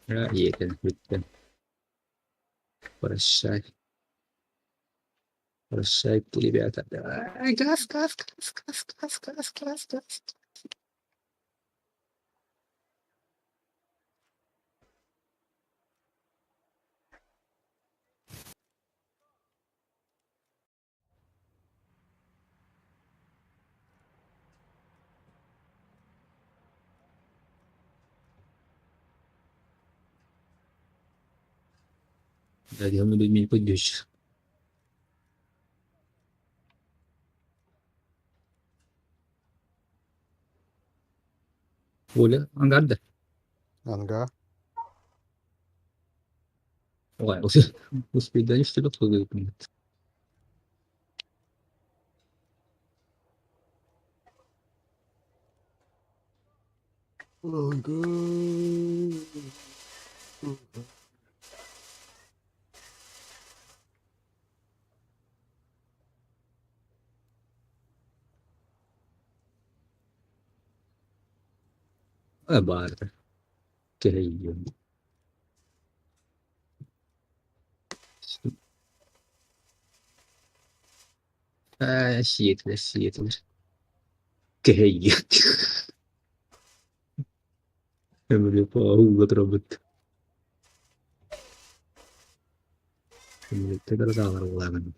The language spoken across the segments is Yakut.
Ийэтин бүттэ. Прощай. Прощайте, ребята. Давай, газ, газ, газ, газ, газ, газ, газ, газ. Да, мы людьми пойдешь. Оля, ангар да? Ангар. Ой, успей, что ли, выполнить? Баар кэһэйиэм. Ээ, сиэтилэр, сиэтилэр. Кэһэйиэм. Өмүрүп ууга турабыт. Өмүрүптэ да саалар улаабын.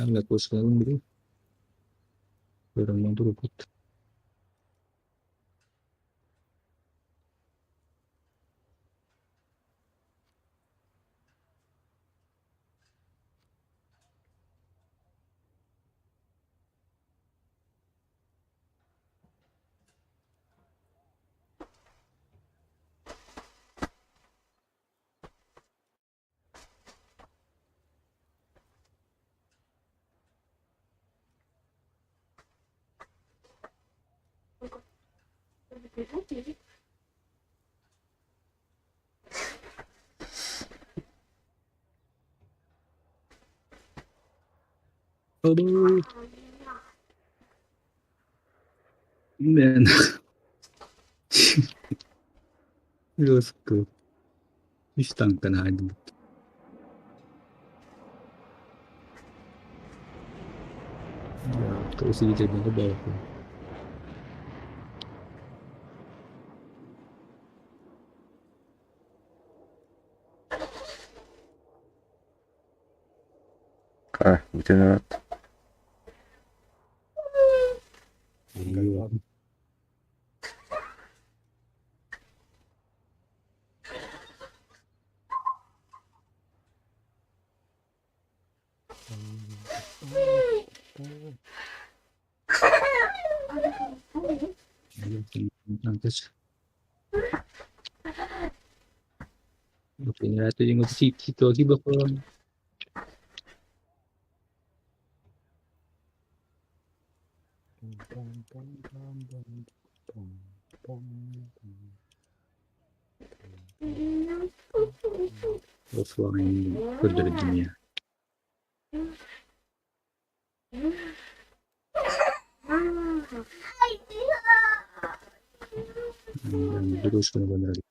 Nggak bro. Barang turuput. Aduh. Man. Жестко. Үс танканы хаайдыбыт. Усилитель балку. А, бүтэн эрэр. Tengo aquí bajo. Offline көрдөрдүм я. Дорожканы понравилось.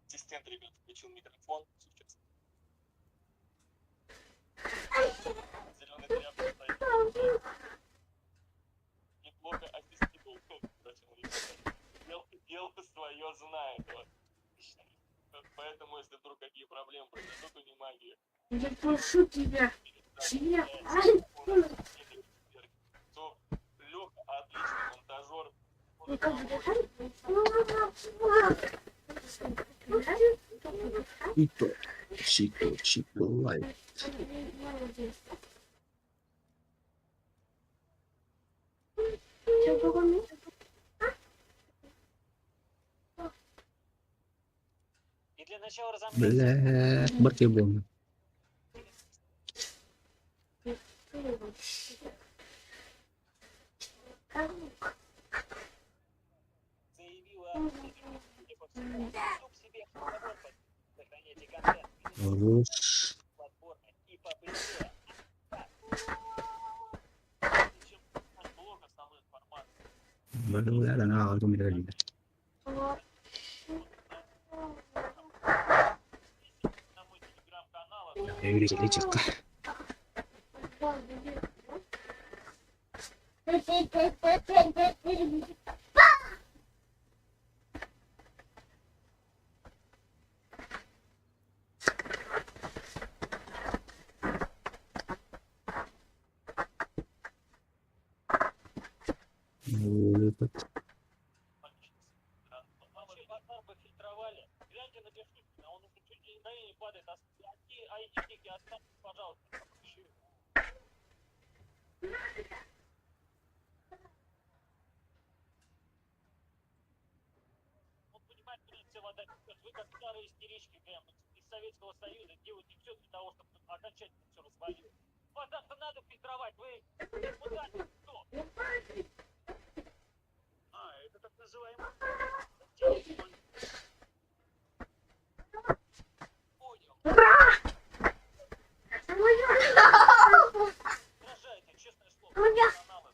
Ассистент, ребят, включил микрофон сейчас. Зеленый тряпка стоит. Я прошу тебя. Леха отличный монтажер. Чито, чито, чито, лайк. И для начала разомнись. Бля, баркебон. Заявила, судя по всему, чтоб себе разработать. Сохраняйте контент, Хорош. платформы и побыстрее. Чем блок основной информации. Бля, да, На мой телеграм-канал, фильтровали. Гляньте на Пешутина, он уже чуть ли не на линии падает. А айтишники, останьтесь, пожалуйста. Он понимает, куда вся вода течет. Вы как старые истерички прям из Советского Союза делаете все для того, чтобы окончательно все развалилось. Вода-то надо фильтровать, вы депутаты кто? А, это так называемый... Понял. Угрожаете, честное слово. Профессионалы.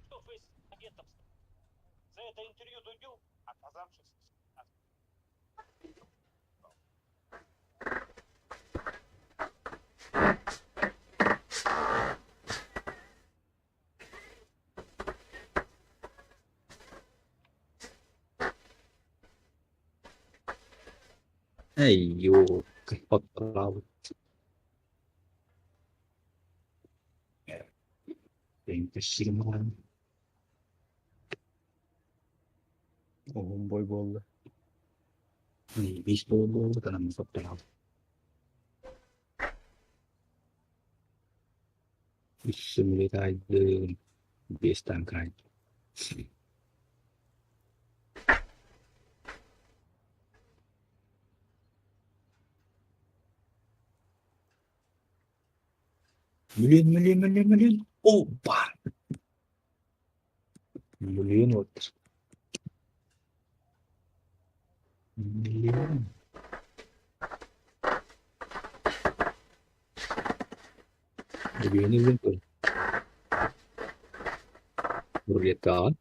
Что вы с агентом? За это интервью Дудю, оказавшись Эй, ёлка, подправы. Оһун бой буолла. Биис буолла танам сопторал. Үссүмүлетайды бестан край. Миллион, миллион, миллион, миллион. О, бар. Миллион вот. Миллион. Миллион был. Рулетка.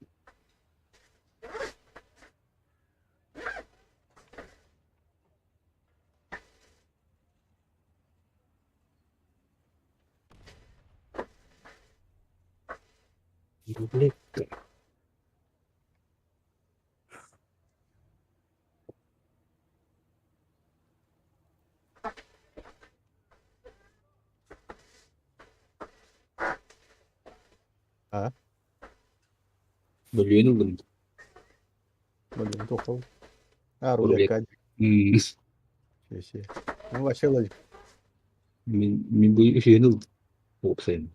Рулетка. А? Миллион ыллым. Блин, тохтол. А, Рулетка. рулетка. Все. Ну, вообще логика. Мин мин бу үһүөн ылдым. Уопсайын.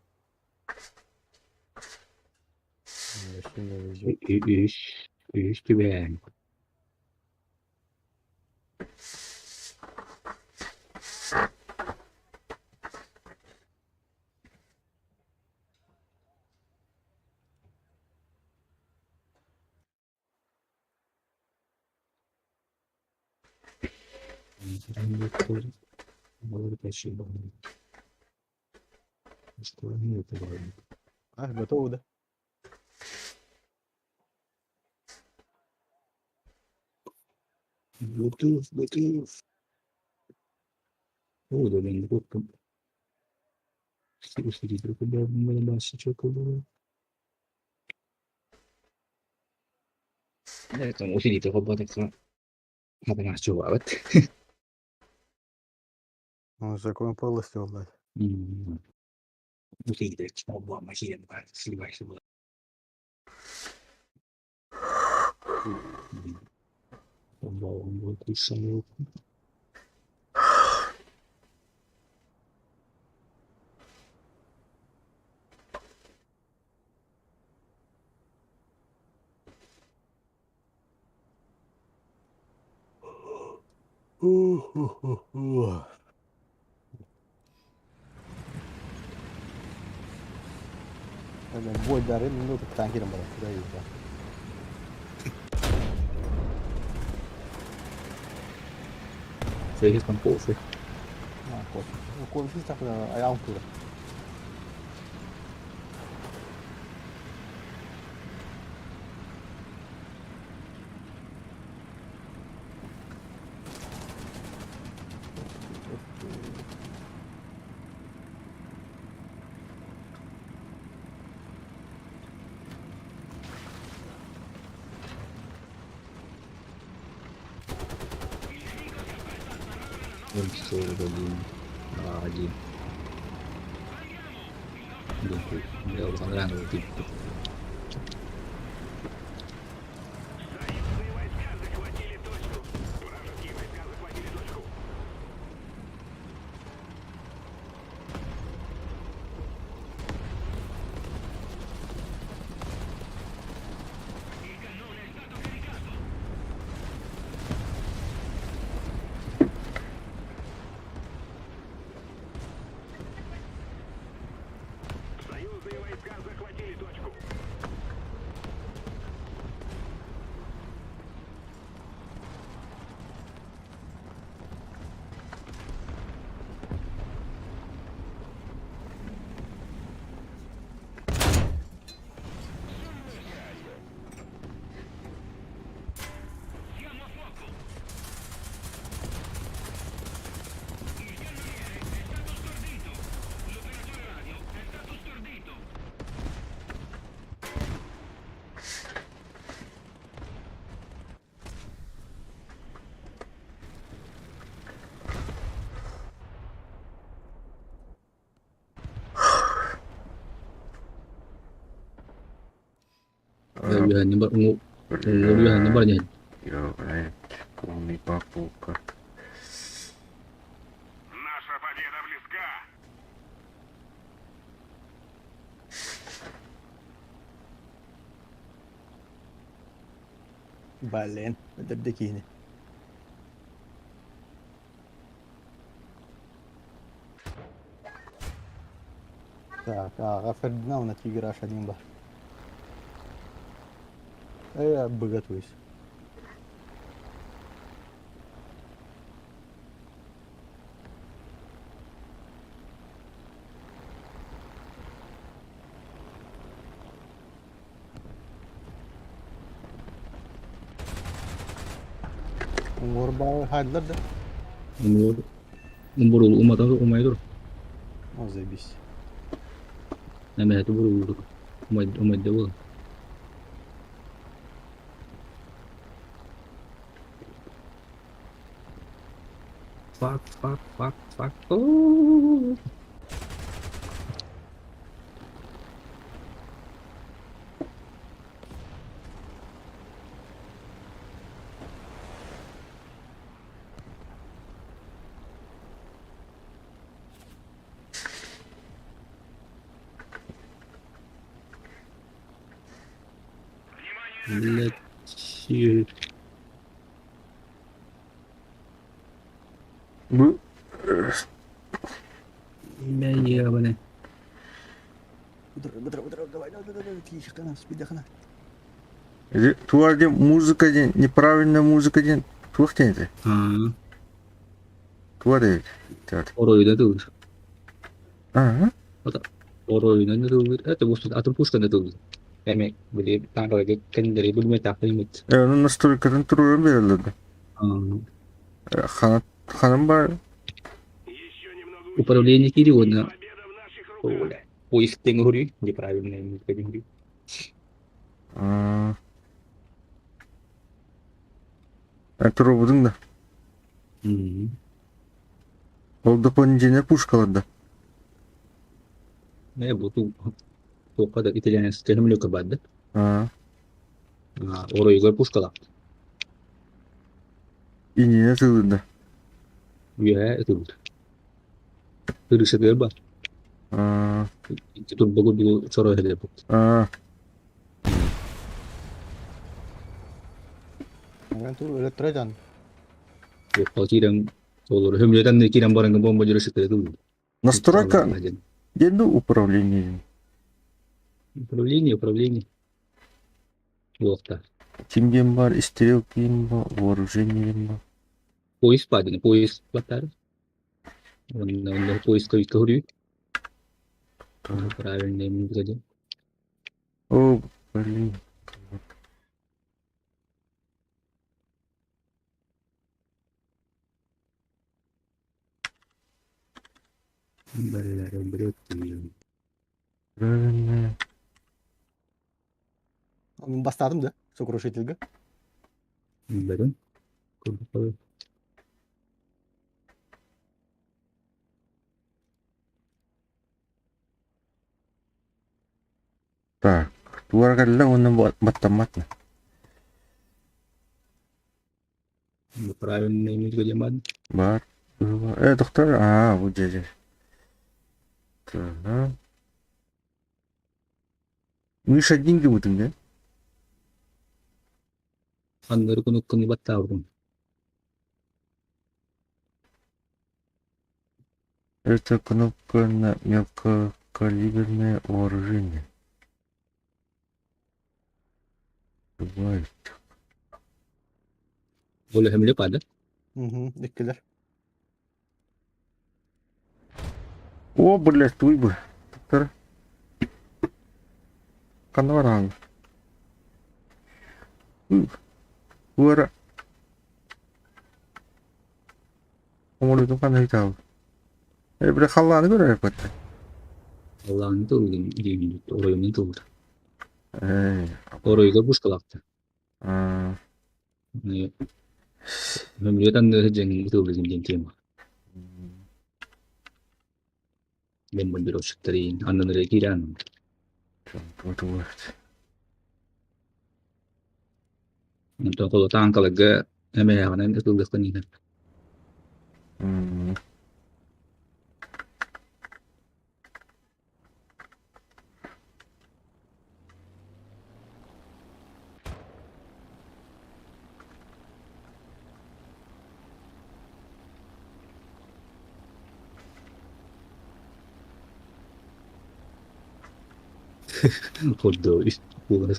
Вообще не везет. Үс үс түбээн. А, готово, да? Bluetooth, Bluetooth. Ну, закон подлости отдать. Бойдары минуту танкером было. Куда ездил? Säg han på sig. А, кофе. Ну, кофе так, а он куда? 41, 1. Dunque, devo andare tutti. Бля, блядь, полный покупка. Наша победа близка. Блин, это дикие. Так, ага, Фердинанд на Тиграш один бар. Богатуюсь. Умор хайдлар да? Умор. Умор умата умайдур. О, заебись. Нәмә бурулдук. Умай умайда бол. Fuck, fuck, fuck, fuck. Oh. Let's see. Бу Бля, Бытыр, бытыр, бытыр, давай, давай, давай, давай, тише, хана, спиди, хана. Туар ден музыка ден неправильная музыка ден туох ден А, Туар ден. Так. оройда тур. Ага. Оройда тур. Это вот атын пушка да тур. Эме, били танрага кендери билме тахымыт. Ну настройкатын туруран берилди. Ханан бар? Управление кири уонна поиск тэҥ уһуруй, неправильное уһуруй. Туруобутуҥ да? Ол да понедельник пушкаларда. Э, бу туохха да итальянскай самолетка баар да? Оройугар пушкалаах. Иннинэ тылында. Үөһээ ытыллар. Ырысатыгар баар. Икки турба курдугу сорой хэлэппит. Өлөттөрө Киирэн олору хөмлөтөн киирэн баран бомба дьөрө сытыы тыллар. Настройка день управление. Управление, управление. Туохта. Ким диэн баар, стрелки диэн баар, вооружение диэн баар. Поиск баар поиск баттар. Онно онно поисковикка суруй. Правильный музыка диэн. О, блин. Правильная. Бастаатым да, сокрушительга. Бэрин. Так, туора кэллэ уонна баттаммат. Правильный музыка диэн Баар. Э, доктор, аа, бу дьэ Так. Миша деньги бутын да? Аннары кунуккуну баттаабытым. Это кнопка на мелкокалиберное вооружение. Бывает. Ол өһөмлө пада. Угу, иккилер. О, блядь, туй бы. Доктор. Ханна бараҕын? Уора. Оҥорбутум ханна ыйтаабыт? Э, бile халлааны көрөр эппэттэр. Халлааны тыллын диэбин оройунан тыллар. Э, Оройугар пушкалаахтар. Мөмүрүөт анныгы дьэҥин ытыллыгын диэн тема. Бомбардировщиктарын анныныры киирэн. Онтон холо таанкаларга эмээҕинэн ытыллыахтан иһэр. Хордоо буолан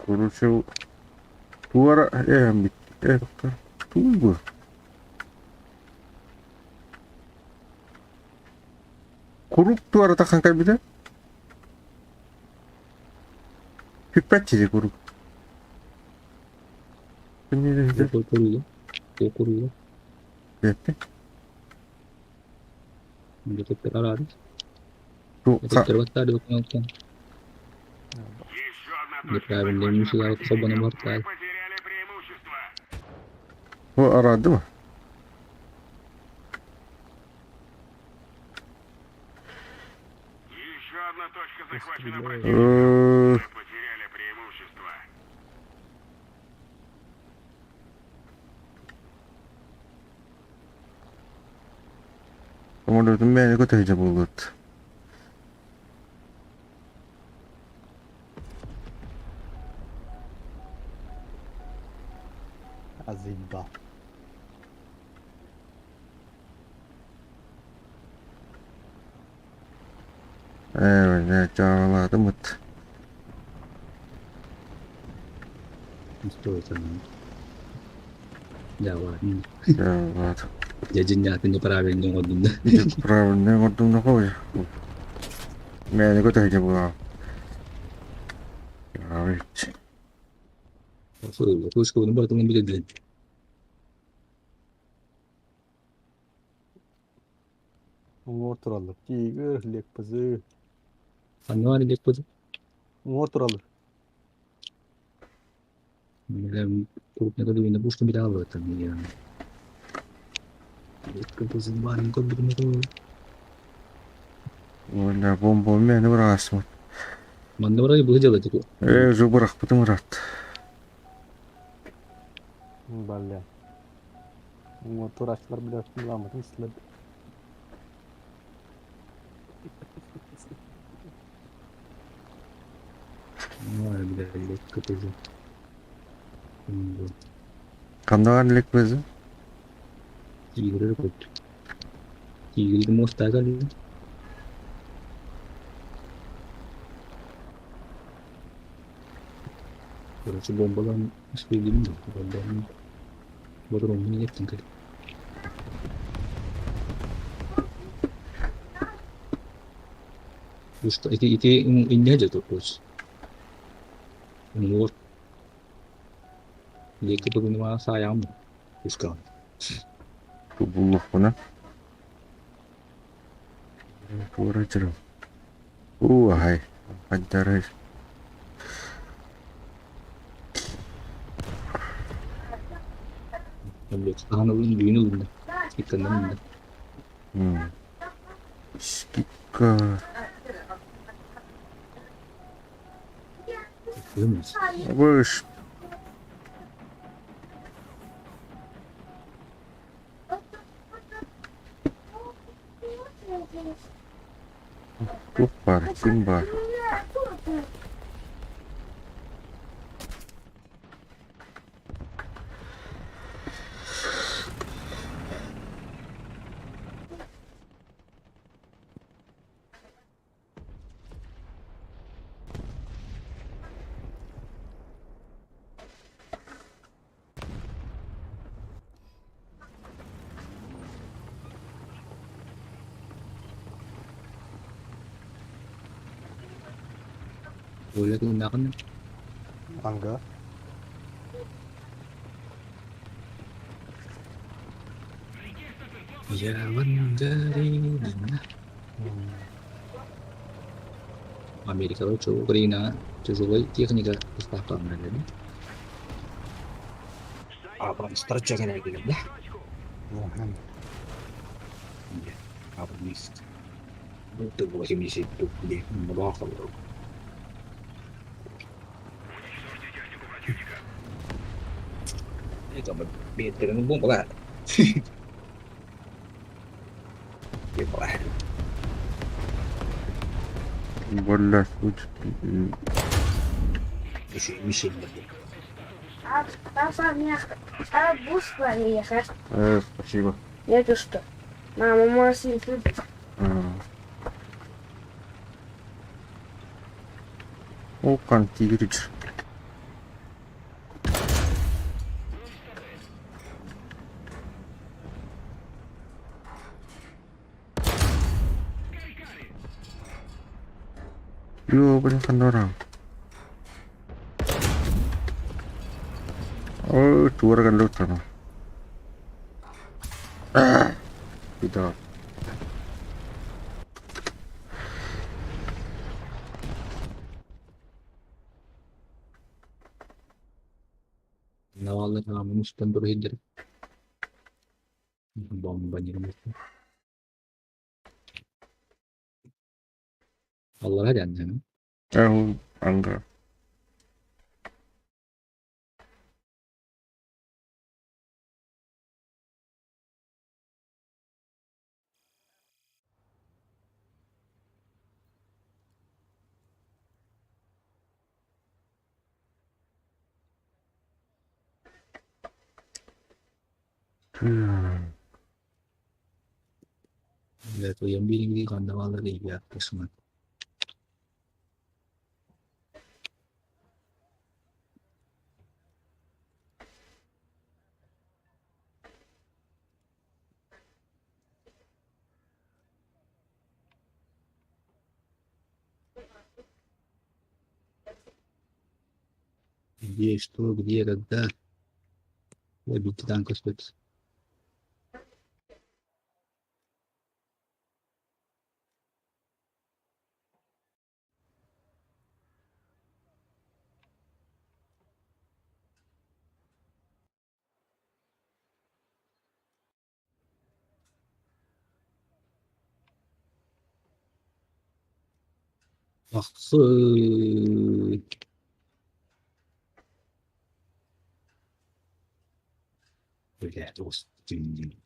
Короче, туора э, э, тугу. Курук туора тахан кэлбитэ. Бүппэт дии куруук. Бу араады ма? Самолетум мээнэ көтө буолбут. Азиба. Ээ, дьаалаатым ыт. Что это? Да ладно. Дьаалаатым. Дьэ дьиннээхтин неправильно оҥордум да. Дьэ, правильно оҥордум да хой. Мээнэ көтөһүдэ буолаҕын. Куускабын барытын билэдилин. Уҥуор тураллар. Тигр, Лекпазы. Ханна Лекпазы? Уҥуор тураллар. Крупная долина пушка металла там я. Лекпазы баарын көрбүтүм. Уонна бомба мээнэ быраҕасмыт. Манна барай быһы дьала тику. Ээ, уже бырахпытым ыраатта. Балля. Уҥуор турааччылар билэр буламмытын истилэр. Ой, бля, Лекпазы. Ханна баар Лекпазы? Тигры көт. Тигры моста калли. Короче, бомбалан испейдим да. Бомбалан. Бодромун еттин кэл. Ити ити инне же туркус. Уҥуор диэки тугунума саайаҕым искаҕын. Буллахпына. Туора дьырым. Уу, аһай. Хаддарай. Хаһан ылын бүгүн ылынна. Икканнан ылынна. Скидка. Выш. Туох баар, ким баар? Оля тыыннаахын Анга. Я мандарина. Америкаҕа Украина тяжелой техника поставкаларын Абрамстар дьаҥар да? Абрамист. Это 80 много. Это бэйэтэрин буолла. Буолла А папа мне арбуз поехал. Спасибо. Это что? Мама, может, не тут. Окан тигрич. Yo, блин, ханнарам. Оо, туора галлоттано. Пидор. Наваллар хааман устан тура сылдьар. Бомбанирмыт. Аллара дьанньаҥ. Ээ, anga. Бля, твоем бириҥ ханна бааллар ыйыахтасыман. Где, что, где, когда. Ой, биир танк көспүт. Ахсыы. Бля, тоҕус. Киһи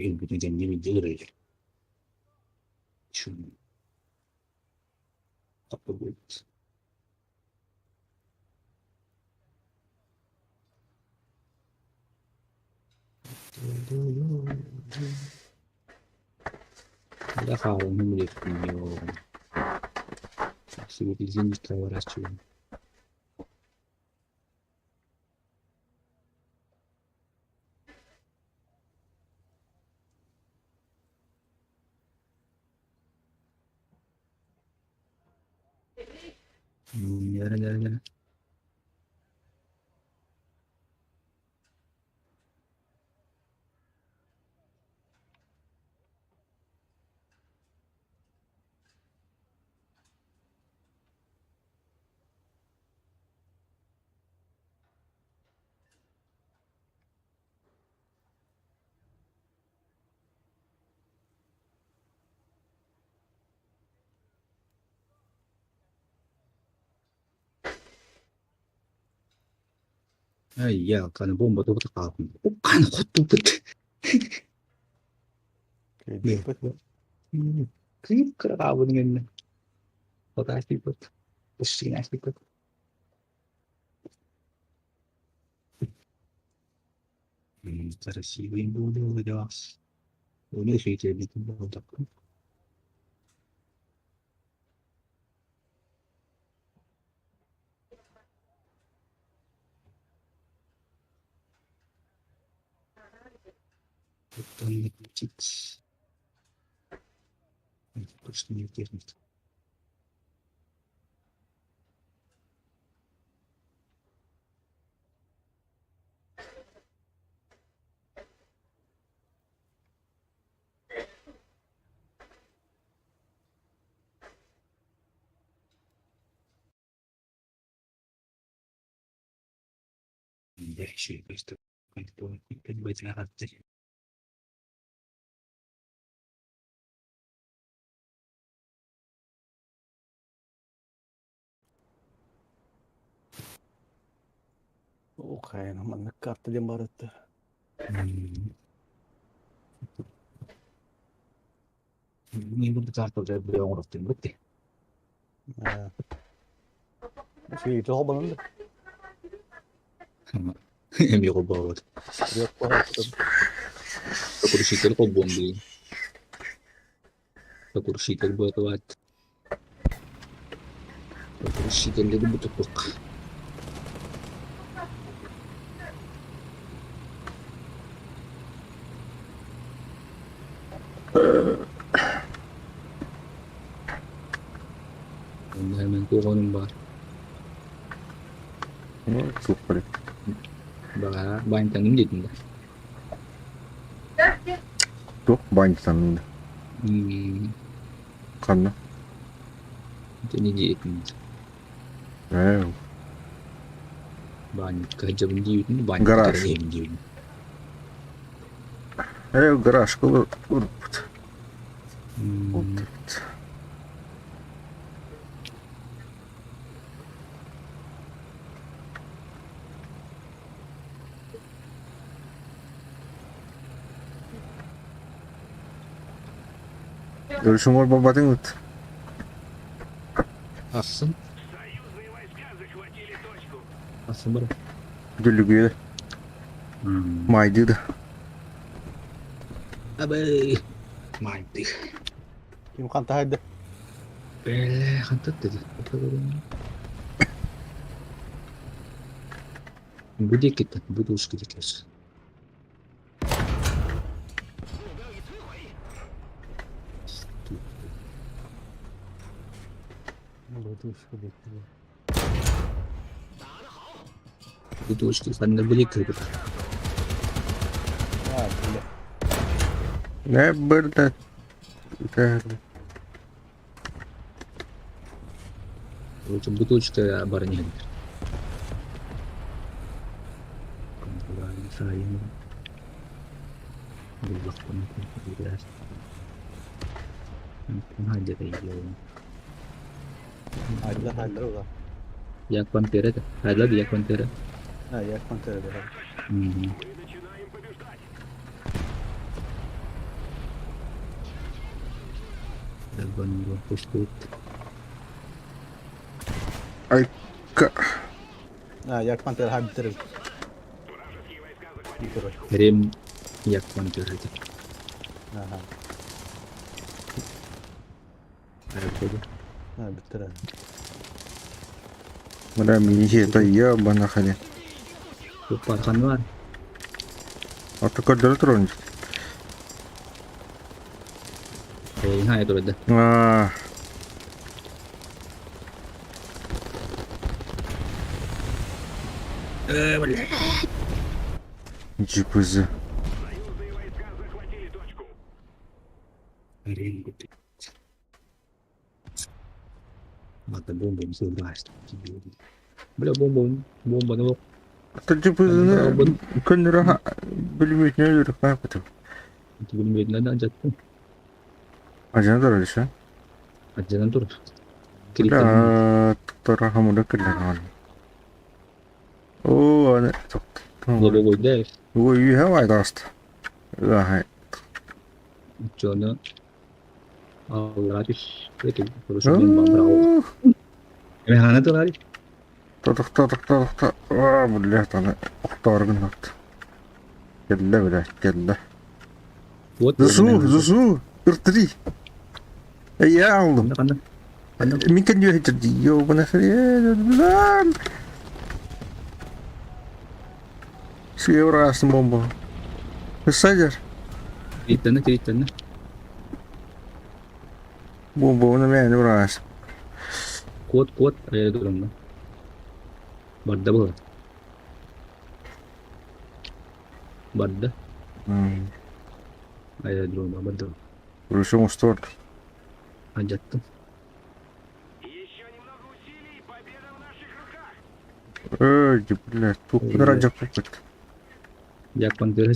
өлбүтүн кэннэ биирдэ ырыыр. Чум. Хаппыбыт. Да хаалан билиэхпин Сибилизин проворачиваем. Нэрэ нэрэ нэрэ. Ай, каны бомба тоҕо хаалбын. Каны хоттубут. Киирбиппит. Кыып кыра хаалбын гэннэ. Хотаастыйбыт. Ушсинаастыйбыт. Красивый буолуо дьоос. Уну шейтебитин буолдаккын. Точно не держит. Оо хайа маннык карта диэн барытта. Мин бу карта оҥорохтун бутти. Үчүгэй холбонон да. Эмиэ холбообот. Сокрушитель холбуом дии. Сокрушитель буотубаат. Сокрушителлери бутуппук. Онно мен туоҕунум баар. Супер. Баҕа баантаным диэтин да. Туох баанньытанна? Ханна? Итини диэтин. Ээ, Баанньыкка сылдьабын диэбитин, баанньыкка Гараж. кэлэн диэбитин. Ээ, гаражка урпут. Урпут. Өрүс уҥуор барбатыҥ ыт. Ахсын. Союзные войска захватили точку. Ахсын бар. Дүллүгүө Маайдыыр. Абай. Маайдыр. Ким хантаһайда? Бэлэ, хантат dedi. Бу диэкиттэн, бу дуушка диэки. Бутылочка бүттэ. Бутылочка ханна били кыргыт. А, бля. Не бырда. Короче, бутылочка баран иһэн. Хайда хайда ула. Як пантера это? Хайда як пантера. А, як пантера да. Мгм. Мы начинаем побеждать. Дагон пустут. Айка. А, як пантера хай битер. Вражеские войска захватили Короче. точку. Рем як пантера это. Ага. Айда. А, битер. Бля, мне это ебана хали. Пархан бар. А ты как тронет? Хайа турда. А, Бля. ДЖПЗ. Союзные войска захватили точку. Рем гути. Мата бомба взорвалась. Бля, бомба, бомба, ну. Это ДЖПЗ көннөрө билбейт не өлөр кайпытып. Билбейт надо жаттым. Ажан доролуш, а? Ажанан тур. Бля, тора хамуда киллер. О, аны ток. Лобовой да. Ой, you даст. Хай. Жона. Аллах, это хорошо бомба брал. Эме хана турар. Тотох, тотох, тотох. А, блядь, аны охторгун хат. Келле, блядь, келле. Вот. Зусу, зусу. Ыртри. Я алдым. Канда канда. Мин кен юхитер ёбана хрен. Севрасный бомба. Садер. Кириттенне, кириттенне. Бомба, он меня брас. Кот, кот, аэродром. Барда было. Барда. Аэродром, барда. Рушим устор. Ажаттым. Еще немного усилий, победа в наших руках. Эй, блядь, тут раджа пупет. Як пантера.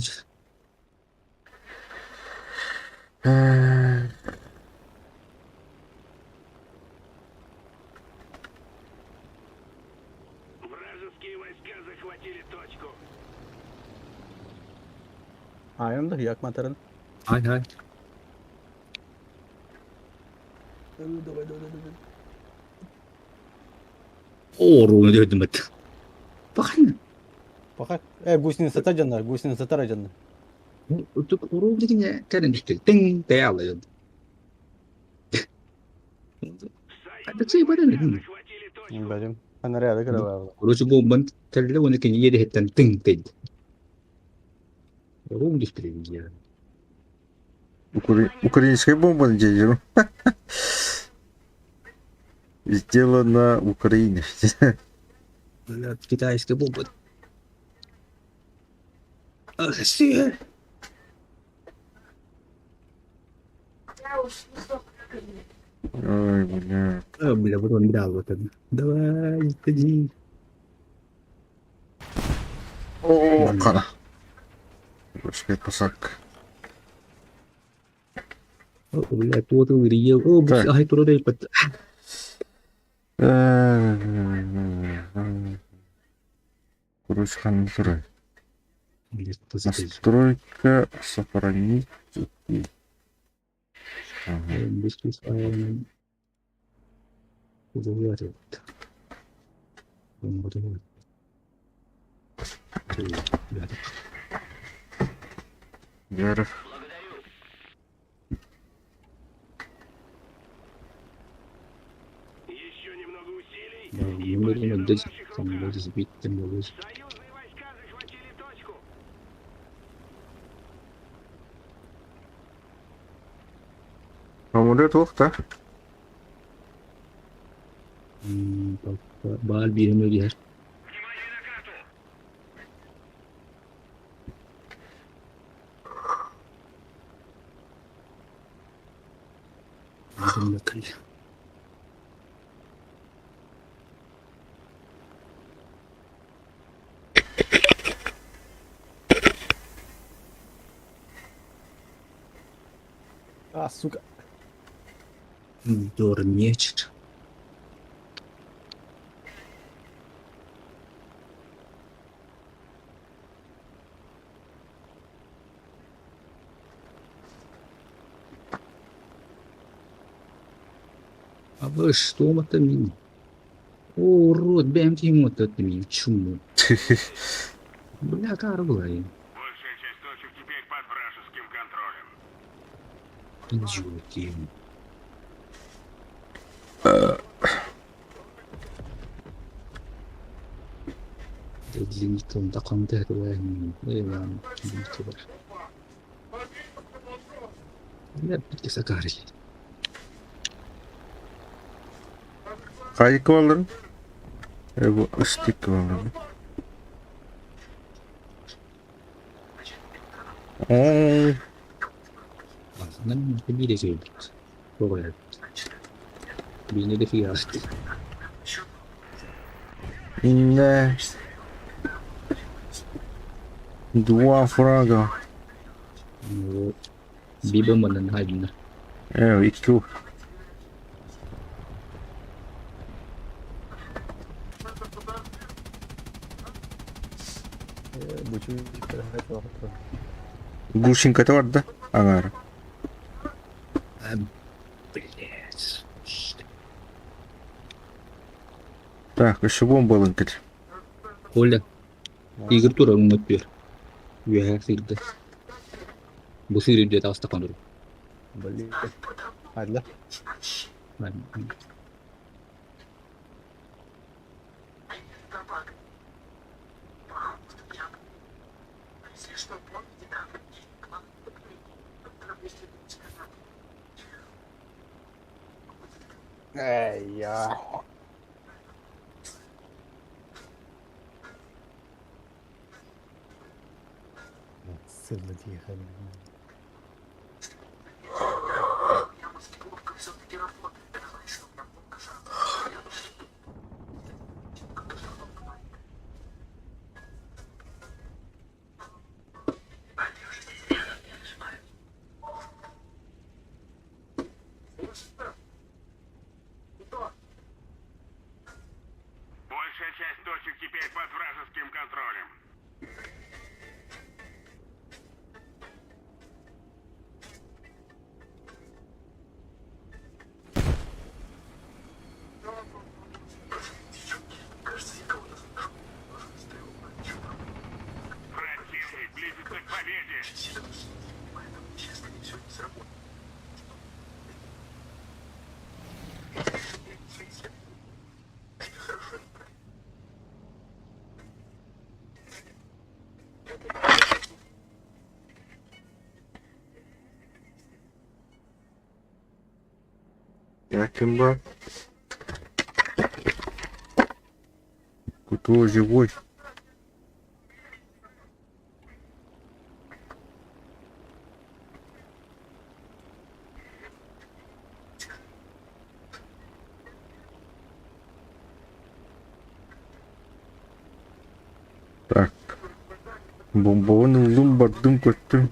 Вражеские войска захватили точку. А, да, як пантера. Ай, ай. Давай, давай, давай. О, руны дедим это. Бахан. Пока. Гусеница жанна, гусеница тара жанна. Уруу деген кәрін түсті. Тың тәялы. Союзные Кайда баран. захватили точку. Бәлем. Анаряда кыра. Короче, бомбан тәлі оны кен ере хеттен тың тәйді. Рум түсті я. Украинская бомба на дядю. Сделана в Украине. Бля, китайская бомба. Ах, все. Я уж Ой, бля. А, бля, вот он дал вот это. Давай, иди. О, кара. Господи, посадка. О, бля, тут он ел. О, Так. бля, ай, турдай пат. Короче, хан турай. Бля, что за пиздец? Настройка сохранить. Ага. Быстрый файл. Удалять. Вот, вот. Бля, Вера. Еще немного усилий, Да, и немного победа в дать, наших там руках. вот сбить, там вот. Союзные войска захватили точку. Самолет ох, да? Баар биирин өлүһэр. Внимание на карту! А, сука. Дурнечер. А вы что это мин? О, урод, бэм ему это мин, чуму. Бля, карвай. Большая часть точек теперь под вражеским контролем. Идиоты. Хайка балларын? Бу ыстык балларын. Оо, инне. Два фрага. Икки. Глушеньката барда. Аңара. Блять. Так, еще бомба алын кел. Коля, Игорь тура өтпер. Үөһэ сыырды. Бу сыыр үрдүө таҕыстахха оннук. Блин. Айдылар. Эй, я. Сырла тихо. Большая часть точек теперь под вражеским контролем. Противник близится к победе. Я ким бар? Кто живой? Так. Бомбоны ыллым бардым көттүм.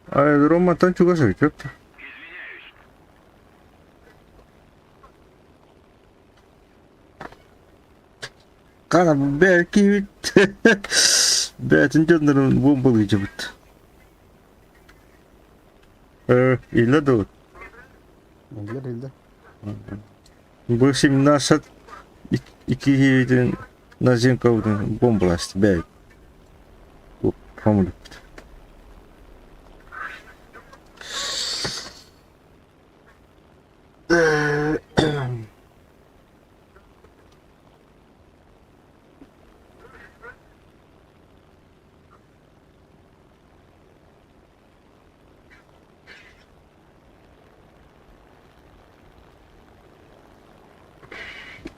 Аэродром чугас эбит ёпта. Извиняюсь. Кана бэки Бээтин дьоннорун бомбалыйдьабыт. Илэ дуо? Илдер, илдер. Бу 17 икки киһибитин Назимкабытын бомбаласт бэйт. Хомулуппут.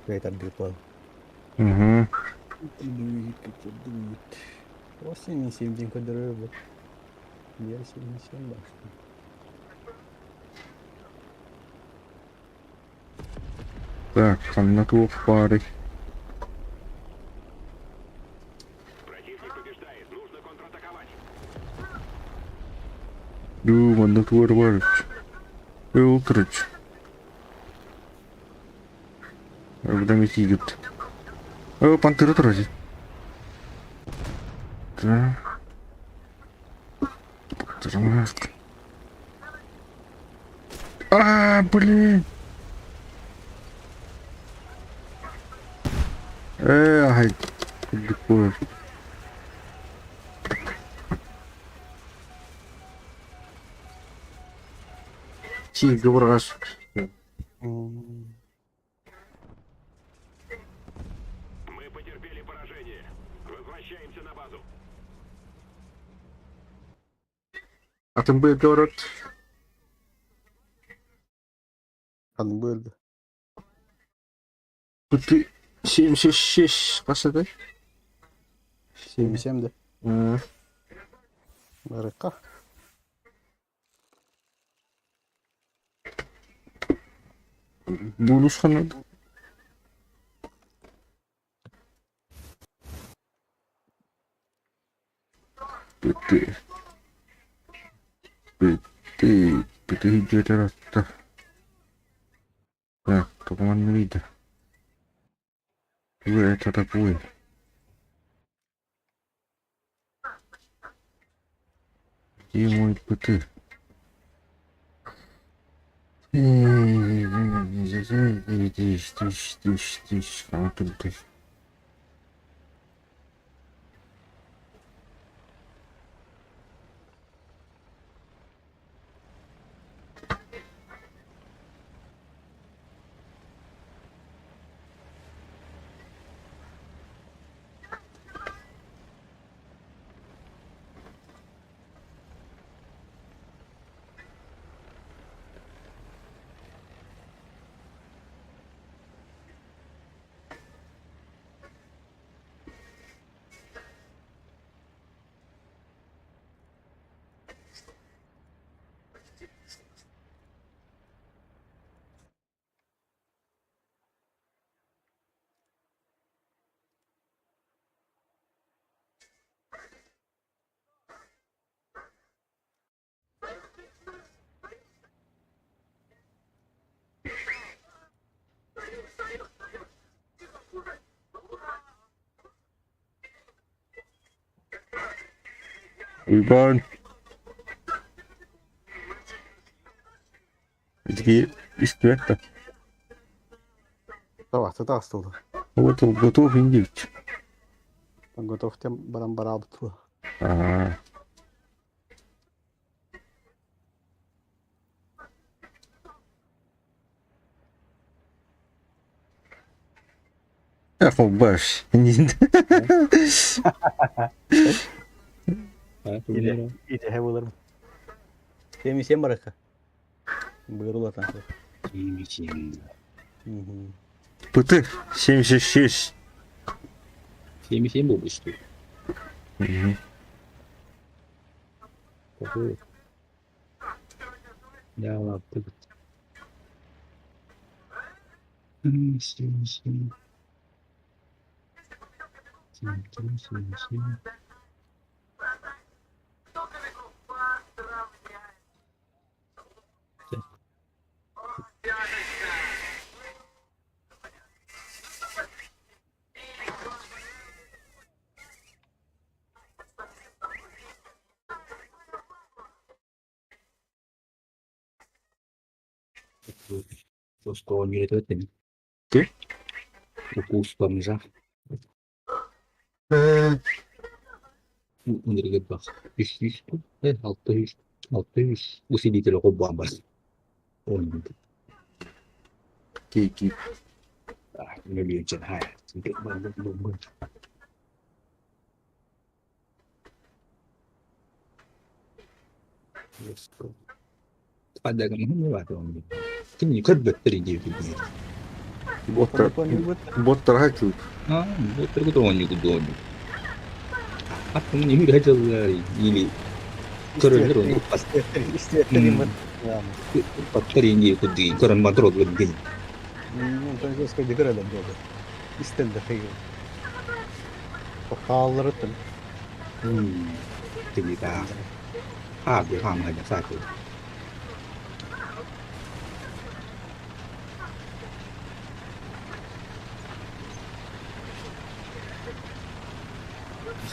Кыайтардыы буол. Угу. Кыттырдыбыт. 87 диэн көрдөрөр бу. 77 башта. Так, ханна туох баарый? Противник побеждает. Нужно контратаковать. Дуу, манна туох баар Өлтүрүч. Эбдэн итиигит. Ö, пантера турар. Так. Так. А, блин. Э, ай, курдук Сииргэ быраҕас. Мы потерпели поражение. Возвращаемся на базу. Атын быарга барат. Ханнык быарга? Ты 76 хас этэй? 77 да. М, Барыкка. Бонус ханна? Пыты. Пыты. Пыты дьиэтэр атта. Так, тоҕо манныгый да? Тугу это такое? Где мой ПТ? Уйбаан итики истибэт да Табахта таҕыстылар. Вот он готов индивч. Готов тем баран бараабыт туо. Аа. Холбаш. Иде идэһэ буоларым. Сиэм барыкка. Быыр улатан. Мгм. ПТ 76. 77 буолбут что ли? Мгм. Какой? Я лаптык. Семь, семь. Семь, три, семь, семь. Так. Осколон үөрэтэ Ты? Укус бомжа. Униригет бах. Үс үс алта үс алта үс усилитель холбоон бар. Он Кики. мөлүйүнчен хай. Падагам баар. Кини көрбөттөр диэбит. Боттар, боттар хайтылып. А, боттарга да оонньуугут да оонньуур. Аттымын үһү дьыллар или көрөллөр ону Истиэттэр Паттар инди кудди көрөн батыр олор дин. Көрөлөр буолар. Истэллэр хейгер. Хаалларыттан. Тилита. Хаабы хаамайда сааты.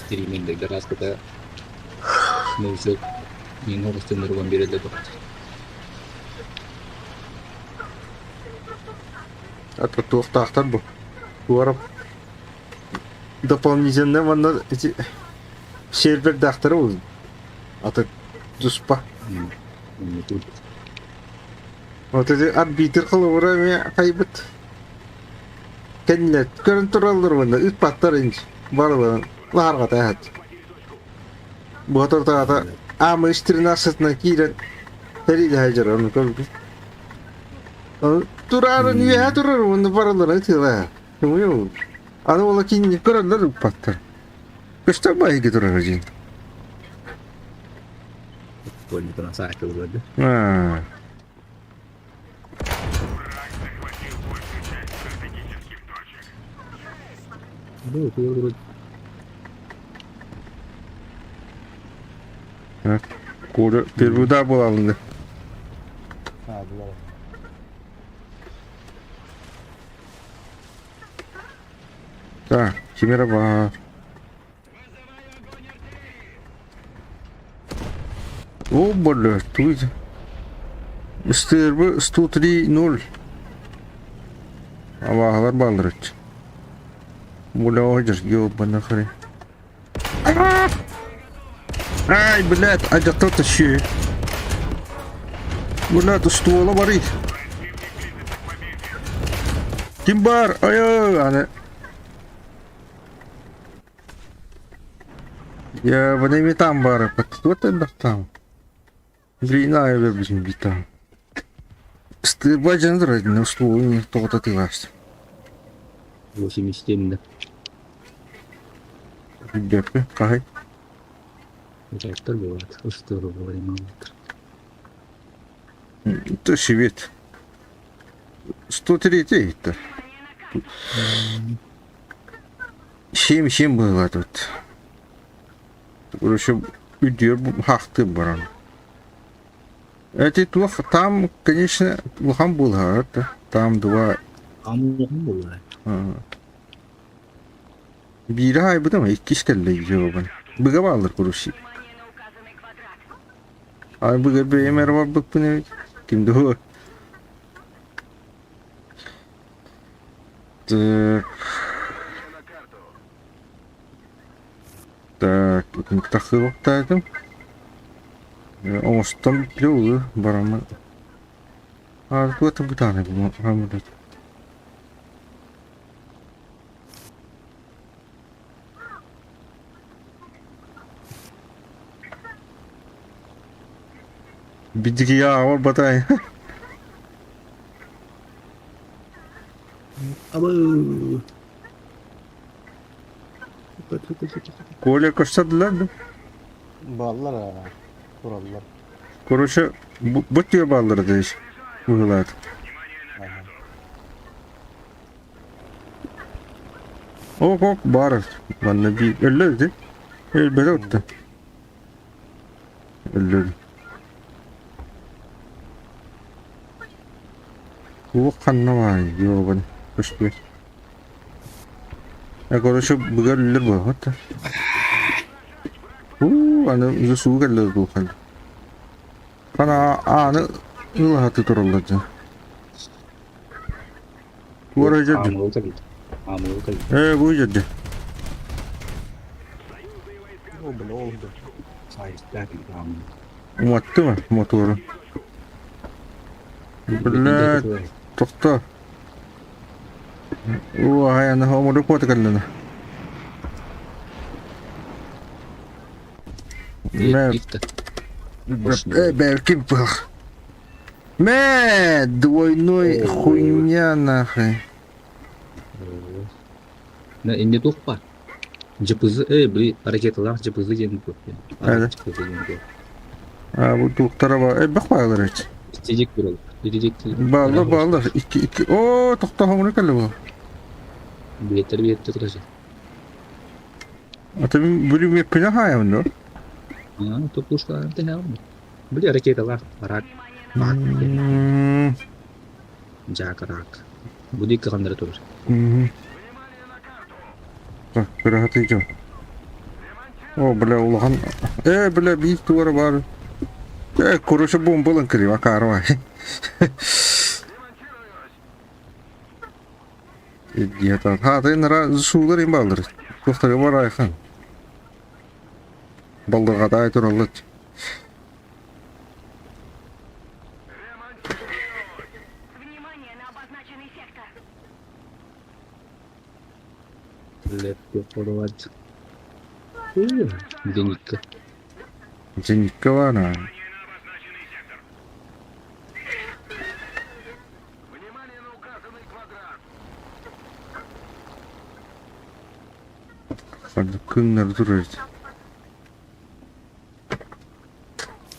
Стриминдерге раскыта музык мен оҕустуннарыган биэрэллэр Ата туохтаахтар бу. Туора дополнительно манна ити сервердаахтара ол. Ата туспа. Вот эти арбитр холобура эмиэ хайбыт. Кэннилэр көрөн тураллар уонна ыппаттар инч барыларын лаарҕата аһат. Буотортаата аамы 13-на киирэн тэриилэһэ дьара ону көрбүт. Тураарын үөһэ турар уонна барыларын ытыалаһар. Кымыйыл. Аны ола кинини көрөллөр ыппаттар. Көстөр баайга турар дьин. Аа. Коля первый удар был алынды. А, булар. Так, Химера бар. О, бля, тут... СТРБ 103.0. Абааһылар бааллар эбит. Бля, одер, ёбаный хрен. Ай, блядь, а кто тащи? Блядь, ствола барый. Ким бар? Ай, аны. Я в там бары, вот это там. Війна я там. Стыбадьан на ствол тоҕото тыылаастым. 87 Билбэппин, хаһый? Ректор бывает. Устуру говорим. Это свет. 103 это. 7-7 было тут. Короче, үдүөр хахты баран. Эти туох там, конечно, улахан буолар Там два Амулахан буолар. Биирэ хаайбытым, иккис кэллэ жуобун. Быга бааллар курусси. Ай быга бэйэм эрэ барбыппын эбит. Ким да Так. Так, тахсыбыктаатым. Оҥостон бүттүлэ бараммын. А туох бытааны бу Бидигия और बताएं Абы. Коля көстөрдүлэр да. Бааллар аа. Тураллар. Короче, бу түө бааллар дейс. Быһылаат. Аха. Ок ок баар. Манна би өллө ди. Өлбөтө утта. Өллө. Туох ханна баай ёбан көстүбэт. Э короче быгар үллэр буолбат. Уу аны уже суу кэллэ дуухан. Хана ааны ылаһаты тураллар дьэ. Туора дьэ. Амыл кэлит. Амыл кэлит. Ээ бу дьэ. О, бля, ол да. Сайыстаак амыл. Уматты мотору. Бля, тохто. Уу аны омуру куота кэллэнэ. Мэ, э, ким был? Мэ, двойной хуйня нахуй. Инде туох баар? ДПЗ, э, били ракеталаах ДПЗ диэн туох диэн. Эдэ. ДПЗ диэн туох. А бу туохтара баар. Элбэх баалар эбит. Итидик турал. Итидик. Бааллар бааллар. Икки икки. Оо, тохтоһоҥҥуна кэллэ бу. Билеттер билеттер туташы. Ата мин бүлүмүөппүнэ хаайабын дуо? А, то пушка тэһэҕин. Били ракеталаах рак. Рак. М, Дьаак рак. Бу диэки ханнары турар. мгм. Так, көрө дьон. О, бля, улахан. Э, бля, биир туора баар. Э, короче, бомбалан кириим, акаарва. Идиотан. Хаатын ра суулар им бааллар. Туохтары бар айхан. Балдырҕатай тураллар. Внимание на обозначенный сектор. Леппе Зенитка. Зенитка баара. Внимание на указанный квадрат. Кыҥнары турар.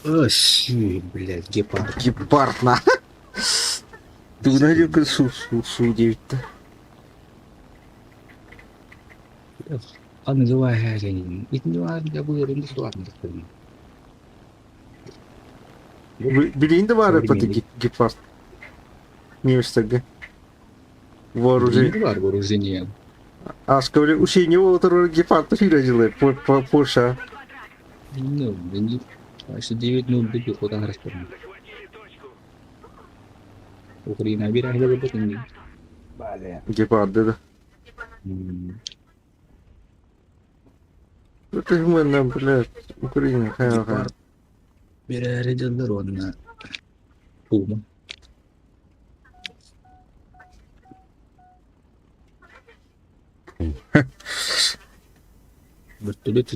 Ой, блядь, гепард. Гепард на. Тугуна диэки суу суу суу диэбиттэ. А называй Итини Билигин да баар эппэт гепард. Немецтергэ. Вооружение. Баар вооружение. Аска били учение буола гепард сүүрэ дьылы Польша. Ну, не 9-0 хотан расперн. Украина биир аһыга буолбут инни. Гепарды да. Это мы блядь, Украина, хайа хайа. Гепард биэрээри дьыллар уонна Пума. Вертолет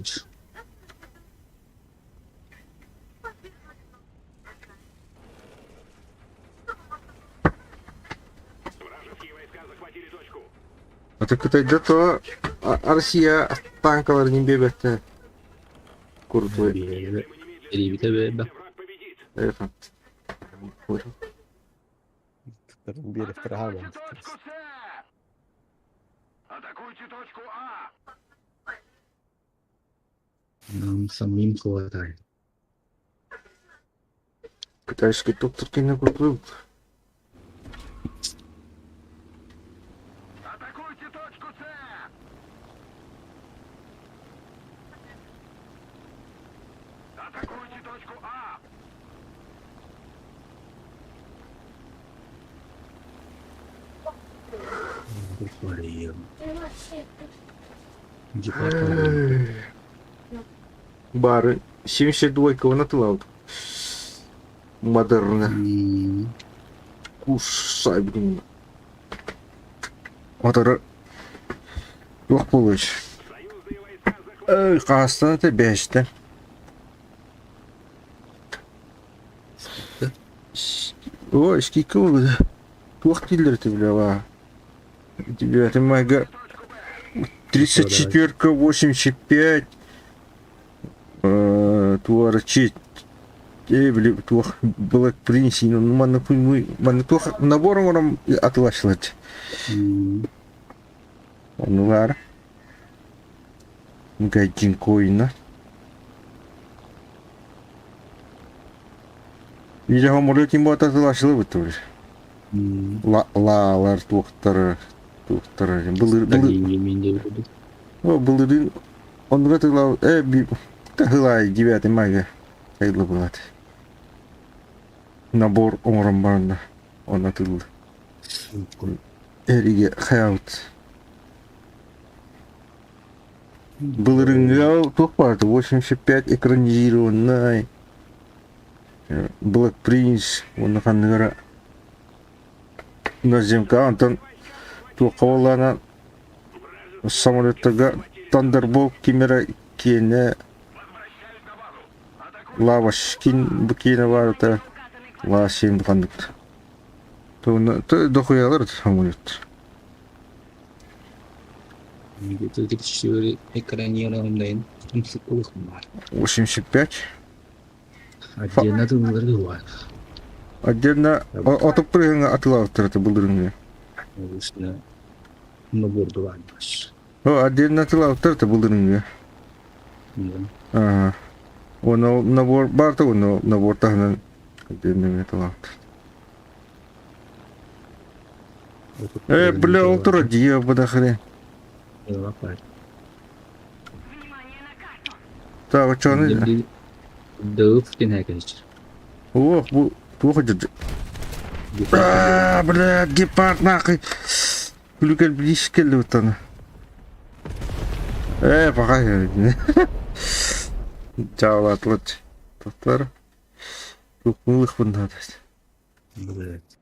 Вражеские войска захватили точку. А ты Кытайда то Россия танкаларын биэрбэттэр. Крутой. Эрибитэ бэйбэ. Враг победит. Эфа. Биэрэхтэр аһаабан. Точку С! Атакуйте точку А! Нам самим хватает. Китайский доктор кине крутой. Атакуйте точку С! Атакуйте точку А! Гепард барыйым. Бары. 72 натылаут. Модерна. Кусай, блин. Моторы туох буолуой? Союзные войска захватили Эй, хаастан это бэстэ. Ой, сколько было? Туох дииллэр этэ бля ва. Девятый майга 34 85 туора чит э били туох Black Prince ну манна манна туох набор оҥорон атылашлат оннулар гайдин коина Видя хомолетин буота атылашлы быттыбыр лаалар туохтар туохтар былыр былыр былырын оннуга тылау э би тахылай девятый мага тайлы булат набор оҥорон баранна онно тыл эриге хаябыт былырыҥҥа туох баарта 85 экранизированный Black Prince уонна ханныгара наземка онтон туохха буоллаҕына самолеттарга Thunderbolt кимэрэ киэнэ Лавашкин бу киэнэ баарыта Ласин ханнык дохуялар самолет. Где-то экранированный 85. Отдельно тыллары Отдельно отуп прыгыңа атылаабыттар это былырыҥҥы. Обычно набор баш. О, отдельно атылаабыттар это былырыҥҥы. Ага. Оны набор барта оны набор таһынан отдельно атылаабыттар. Э, бля, ол тура дии бу хрен. Внимание на карту. Так, очону. Дөөп тинэкэч. Ох, бу туох дьэ. А, бля, гепард нахуй. Күлүкел билиш келди бутаны. Э, пока. Чаалаатылар. Тохтор. Тух надо. Блять.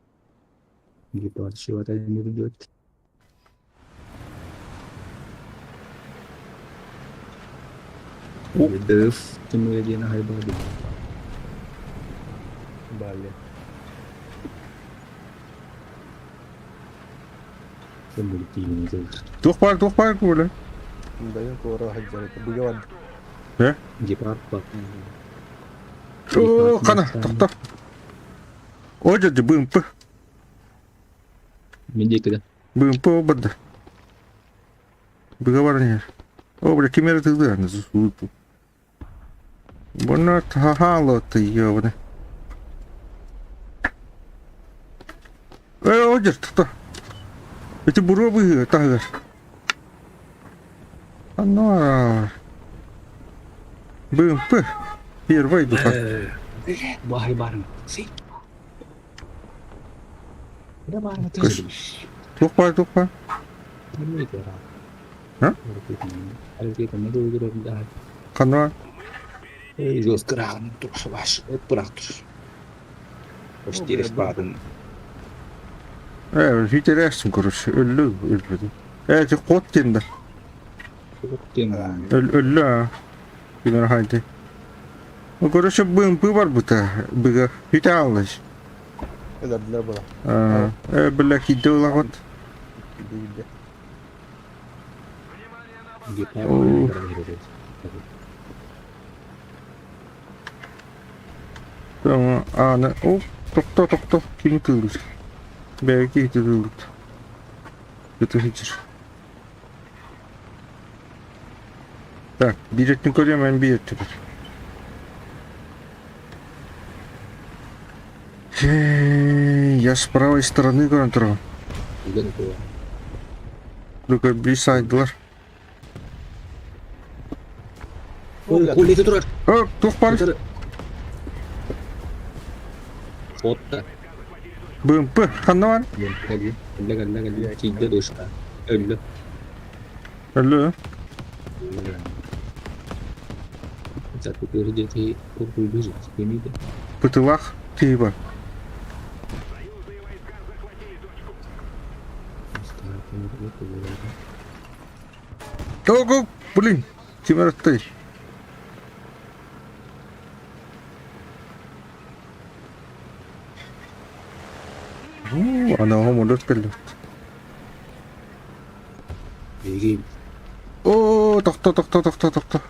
Гепард чего-то не ведет. Дөөп тимэдина хайбады. Бали. Туох бар, туох бар буолар. Дайын куора сылдьар этэ. Быга барда. Гепард бар. О, қана, тоқта. О, деді, БМП. Медикада. БМП обырды. Быга бар не. О, бля, кемері тыгды, аны сууту. Бұны тахало ты, ёбаны. Э, о, дер, тоқта. Эти буро быгы, тағыр. Анар. БМП. Первый духа. Бахай барым. Си. Да барым. Туох бар, туох бар. А? Қана. Э, интересно, короче, өллү, өлбөдүм. Э, ти кот тенде. Өллү, а. Билер хайды. Ну, короче, БМП бар бута. Быга. Хите аллаш. Өлөрдүлэр була. Э, бля, хите улагот. Биирдэ. Tamam, аны, оп, токто, токто, кими тылдыр. Бәйки хите тылдыр. Көтө хитер. Так, билетин көрөм, мен билет теперь. Я с правой стороны көрөн турам. Только бисайдылар. О, туох бар. БМП, ханна бар? Өллө. Пытылах тиби бар. Го, го, блин, Тимир аттай. Ана хомолот келди. О, тохто, тохто, тохто, тохто.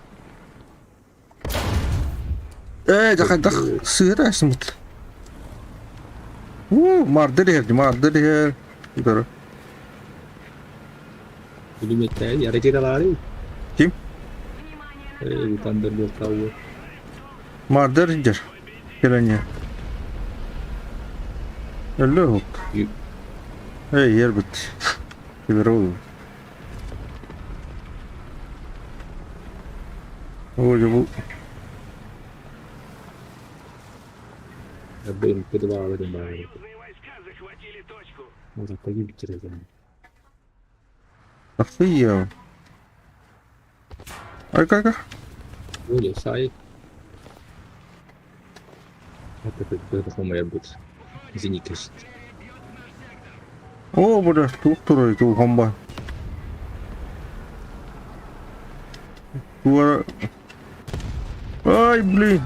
Э, дах, дах, сыра смут. У, мардыр хер, мардыр хер. Дөрө. Ким? Мардыр хер. Келене. Өллө хоп. Эй, ер бит. Килер ол. Ой, бу. Союзные войска захватили точку. Ахты Ай, как? О, бля, тух турай, тух хамба. Туара. Ай, блин.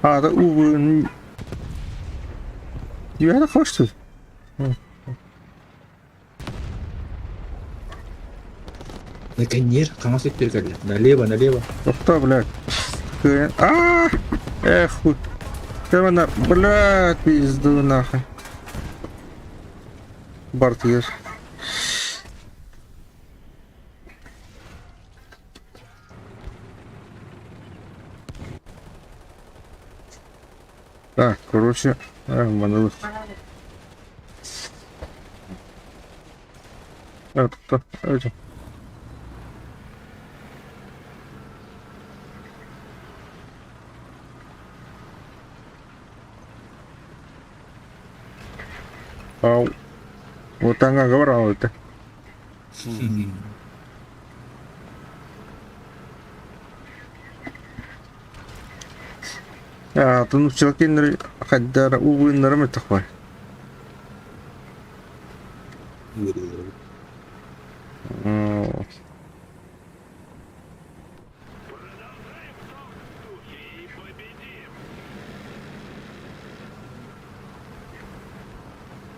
А, да, увы. Я это хочется. Наконец, хаҥас өттүгэр кэллэ. Налево, налево. Тохтоо, блядь. Кыайан. Аа! Эх, хуй. Кевана, блядь, пизду нахуй. Бартыгар. Так, короче, манылык. Это. Ау. Вот она говорила это. Атын училкиннэр хайдара уугуннара мөтөхбай. Продолжаем в том же духе и победим.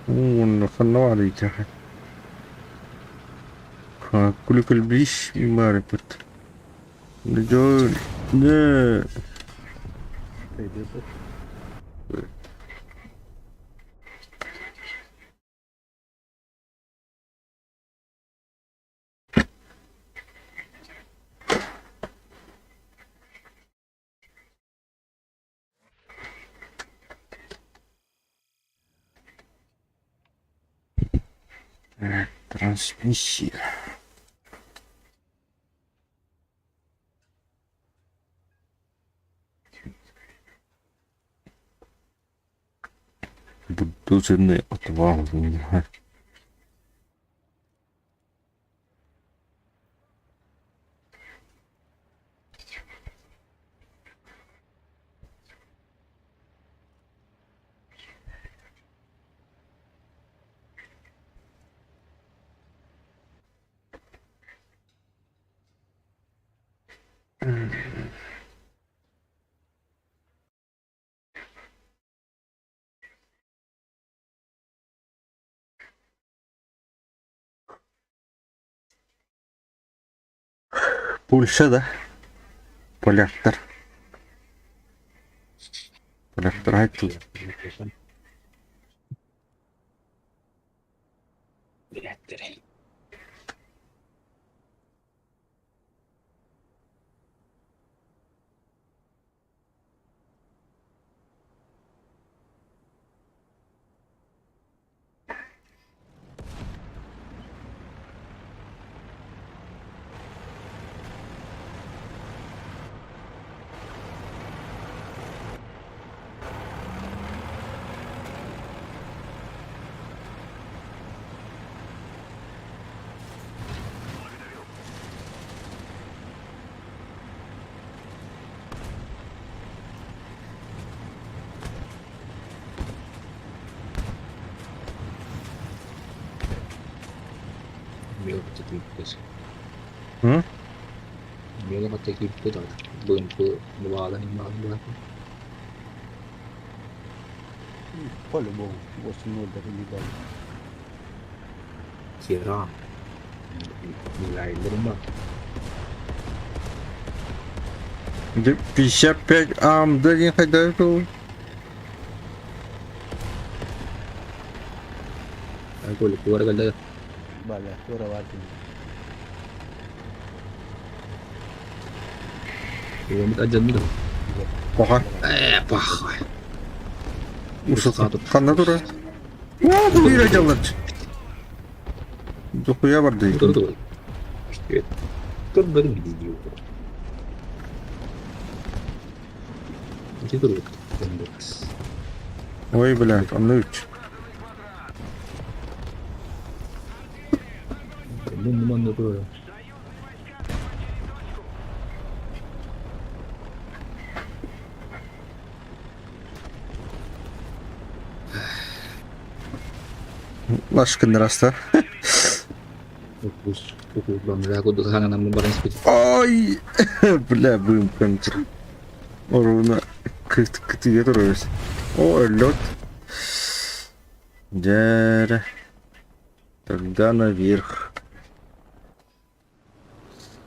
Уонна ханна баарый Күлүкүлбиш баар эппит. Дьон дьэ Пойдет. Трансмиссия. Бульдозерный отвал. Польша да? Поляктар. Поляктар айтты. Билэттэрэ. Мелко М? Мелко киирбит БМП баалан баалан По-любому 8-0 даже не дали. Хера. Милайдерма. 55 АМД диэн хайдах был? Коля, куаргалда Баля, тура вартин. Адьянмыда. Паха. Э, паха. Усата. Ханна тура. О, бу биир дьаллар. Дохуя барды. Тур Тур видео. Ити тур. Ой, блядь, онно үч. Мун тур. Лашкын раста. Укус, укус бамжа кудuk ханан баран спит. Ой, бля, бым контр. Оруна кытыга турабыз. О, лед. Дяря. Тогда наверх.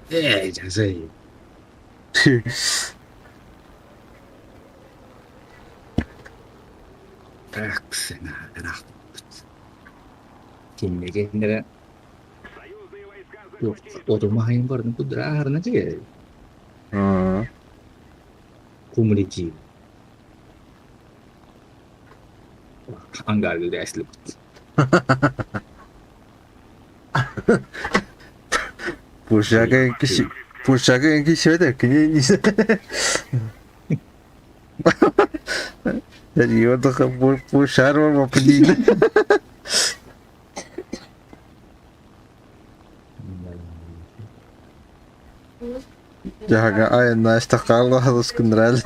Ээ, дьазай. Так, ыраахпыт. Кинилэрэ Союзные войска туох захватили отума хайын бардын кудра дьиэ. Аа. Кумрити. Ангаргы дэслибит. Пушага киши Пушага киши кини Йодха пушар вапдин. Jaga ayna istaqalla hadaskundral.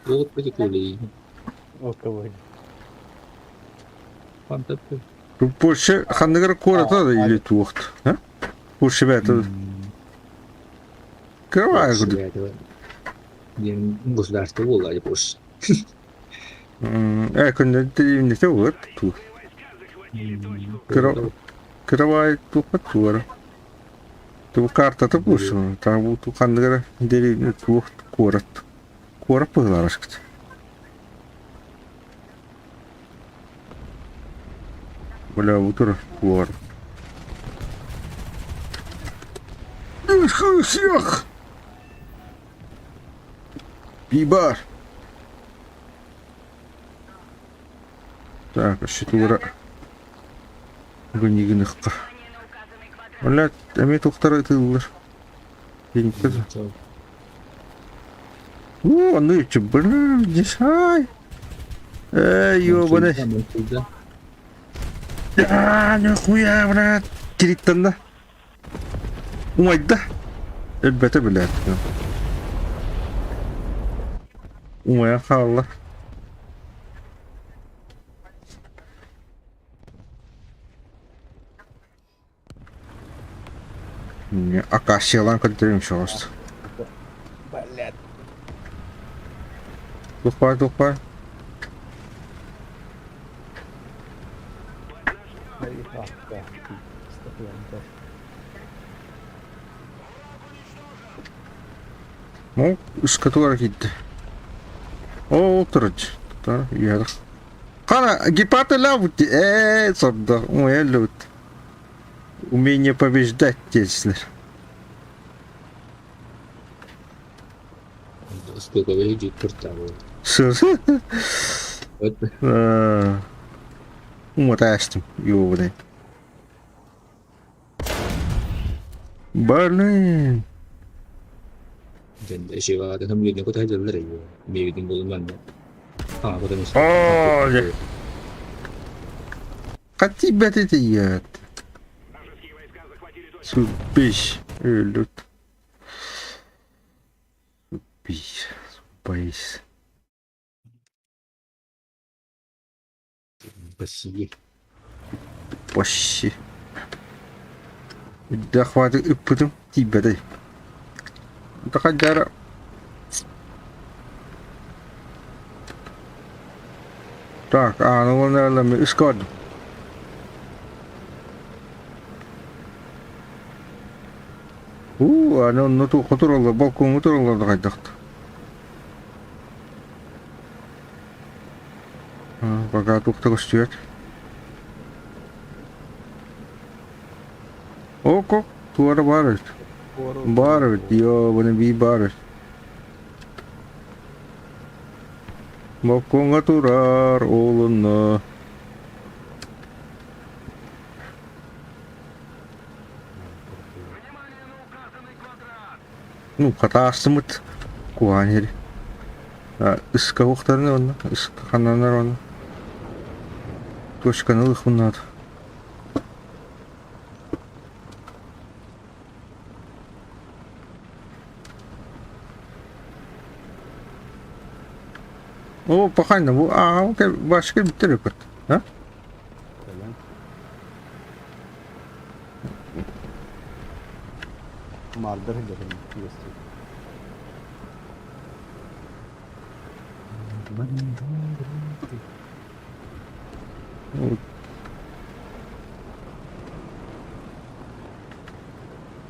Вот приколи. О, кого? Фантазия. Польша ханныгар куората да или туохт. А? Польша бэт. Кырваа курдук. Диэн государство буолла Польша. Э күннэ тиимнете вот ту. Кырваа туохат туора. Ту картата пушу. Там ту ханныгар дери туохт куорат. Куорат пыгларашкыт. Бля, утро куор. Всех! Бибар! Так, щитура. Гунигиныққа. Внимание на указанный квадрат. Бля, әме тоқтар айтылыр. Деньги. О, ну и че, бля, здесь, ай. Эй, ёбаный. А, нихуя, брат. Тириттан да. Умайда. Элбете, блядь. Умая хаалла. Акасиялан көрдөрүм шоҕост. Блядь. Тухпай, тухпай. А, да. Ну, ышкатылар китте. О, тұрыч. Тар, ярық. Қара, гепаты лявути. Э, сорда. Ой, лют. Умение побеждать, теслер. Сколько выглядит картавый. Сыр. Умоташтым, ёбаный. Блин. О, Хотя это яд. Вражеские войска захватили точку. Супиш. Лют. Супиш. Супайс. Спасибо. Почти. Да хватит ыппытым тиийбэтэй. Тахадара. Так, а, ну наверное, искать. У, аны онно туохха тураллар, балкоҥҥа тураллар да хайдахт. Пока туохта көстүбэт. Око, туора баар эбит. Баар эбит, ёбаный бии баар эбит. Балкоҥҥа турар ол онно. Внимание на указанный квадрат! Ну, хатаастымыт куһаан иһэр. Ыска уохтарына онно, ыска ханнанар онно. Точканы ылыхпын О, пахайна, бу аа, башка биттер өкөт. А? Мардер где-то есть.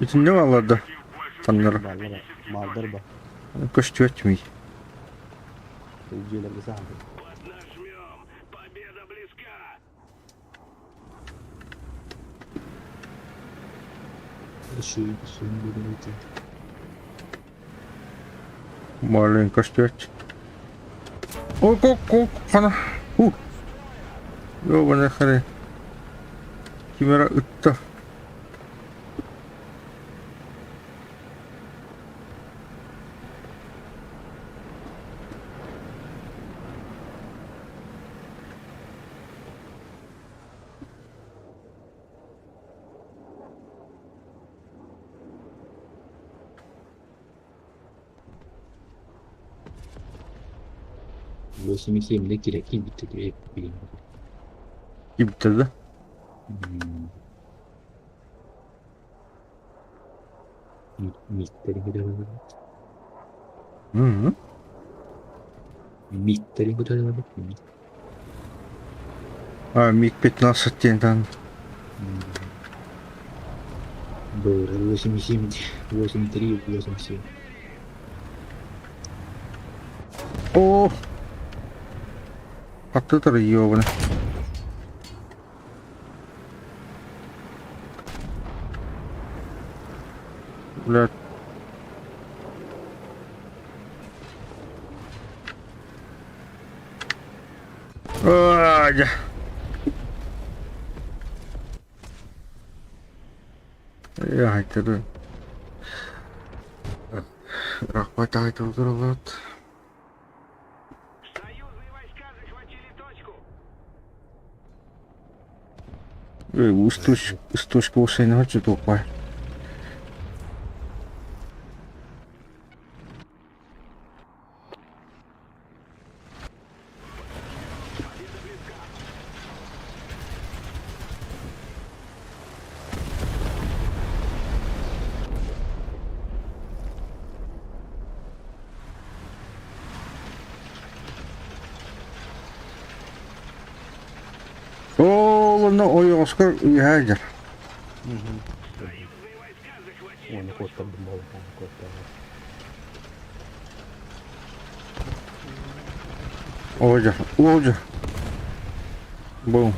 Итиннэ бааллар да таннара Бааллар баардар ба. Көстүбэт мий. Дьиэлэргэ саһарбыт. Поднажмем! Победа близка! Блин, көстүбэт. Ой, ко ко хана. Ху. Ёбаный хрен. Кимера ытта. 8,7 киирэ киирбит билин. Киирбиттэр да? Миттэрин көтөрөлөр. Миттэрин көтөрөлөр. А, МиГ-15 диэн Было 8,7, 8,3, 8,7. О! Хаттытар ёбана. Блядь. Аа, дьэ. Яайтары. Рахмат айтылдырылат. Союзные войска захватили точку. Устуш, устуш болсайны хочу топай. Ол онно ойоҕоско үөһээ дьар. Уонна куоттардым буолла, куоттардым. Оҕо оҕо Бум.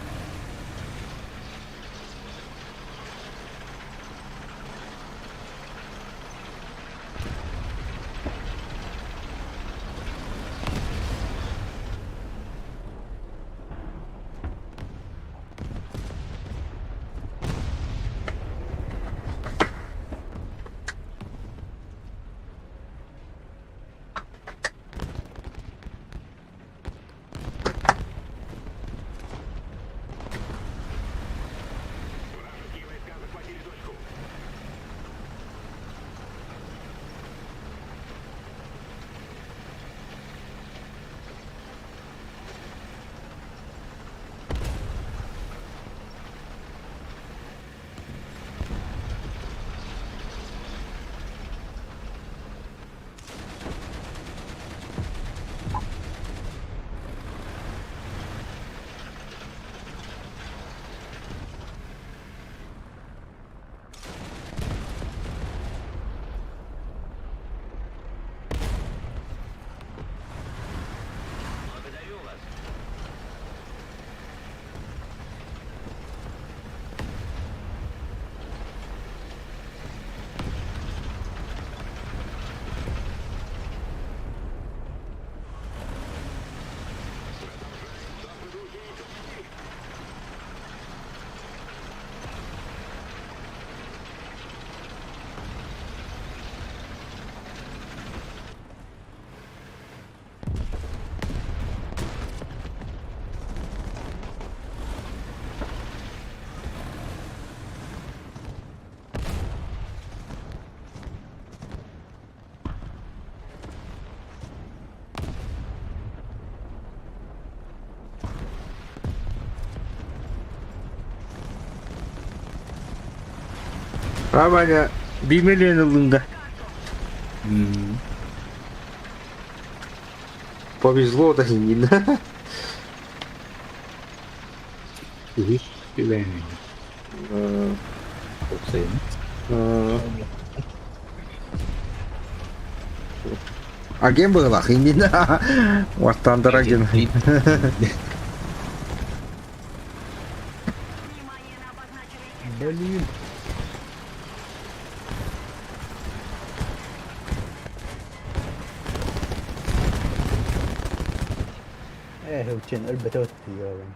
Ваня, 1 миллион ыллыҥ да? Повезло да иннин. Үһүс түгэн. Уопсайынан. Агент быһыылаах иннинэ Уортаандар агент. Внимание на обозначенный сектор. Блин. Ээ, учен өлбөтө оттуйуоҕун.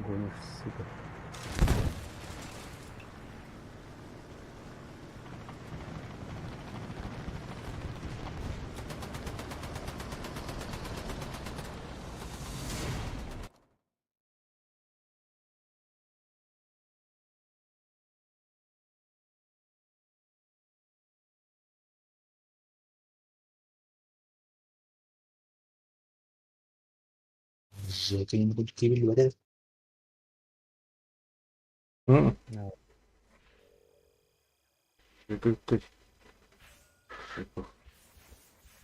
Гонишь, сука. Жека кибил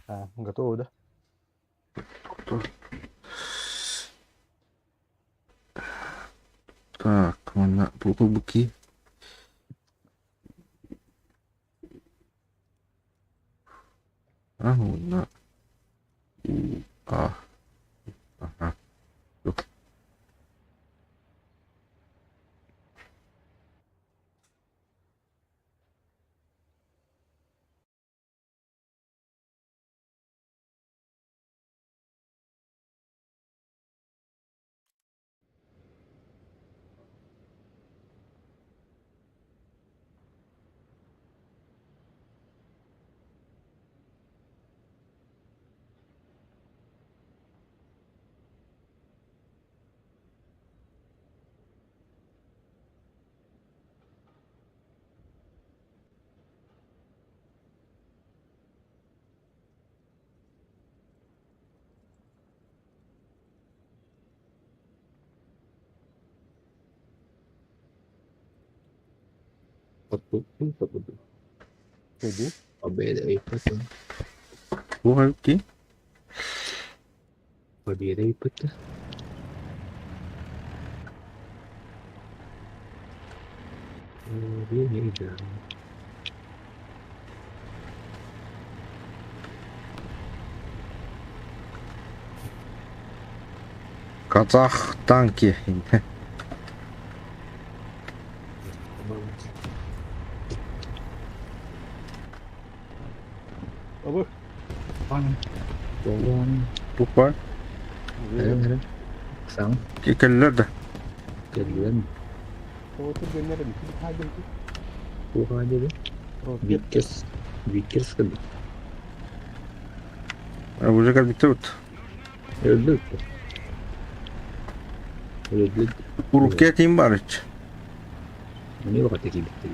А, готово, да? Так, манна бу А, уонна У А Аха. Иди. Победа и потом. Туох Победа и потом. Победа. Казах танки. Абы. Туох баар? Сам. Кэллэр да. Кэллэн. Отыр гөннөр бит хагын. Туха дири. Виккерс. Виккерс кэлбит. Уже кэлбиттэр ут. Өлбүт. Өлбүт. Урукка тиим бар ич. Мне вот такие биттер.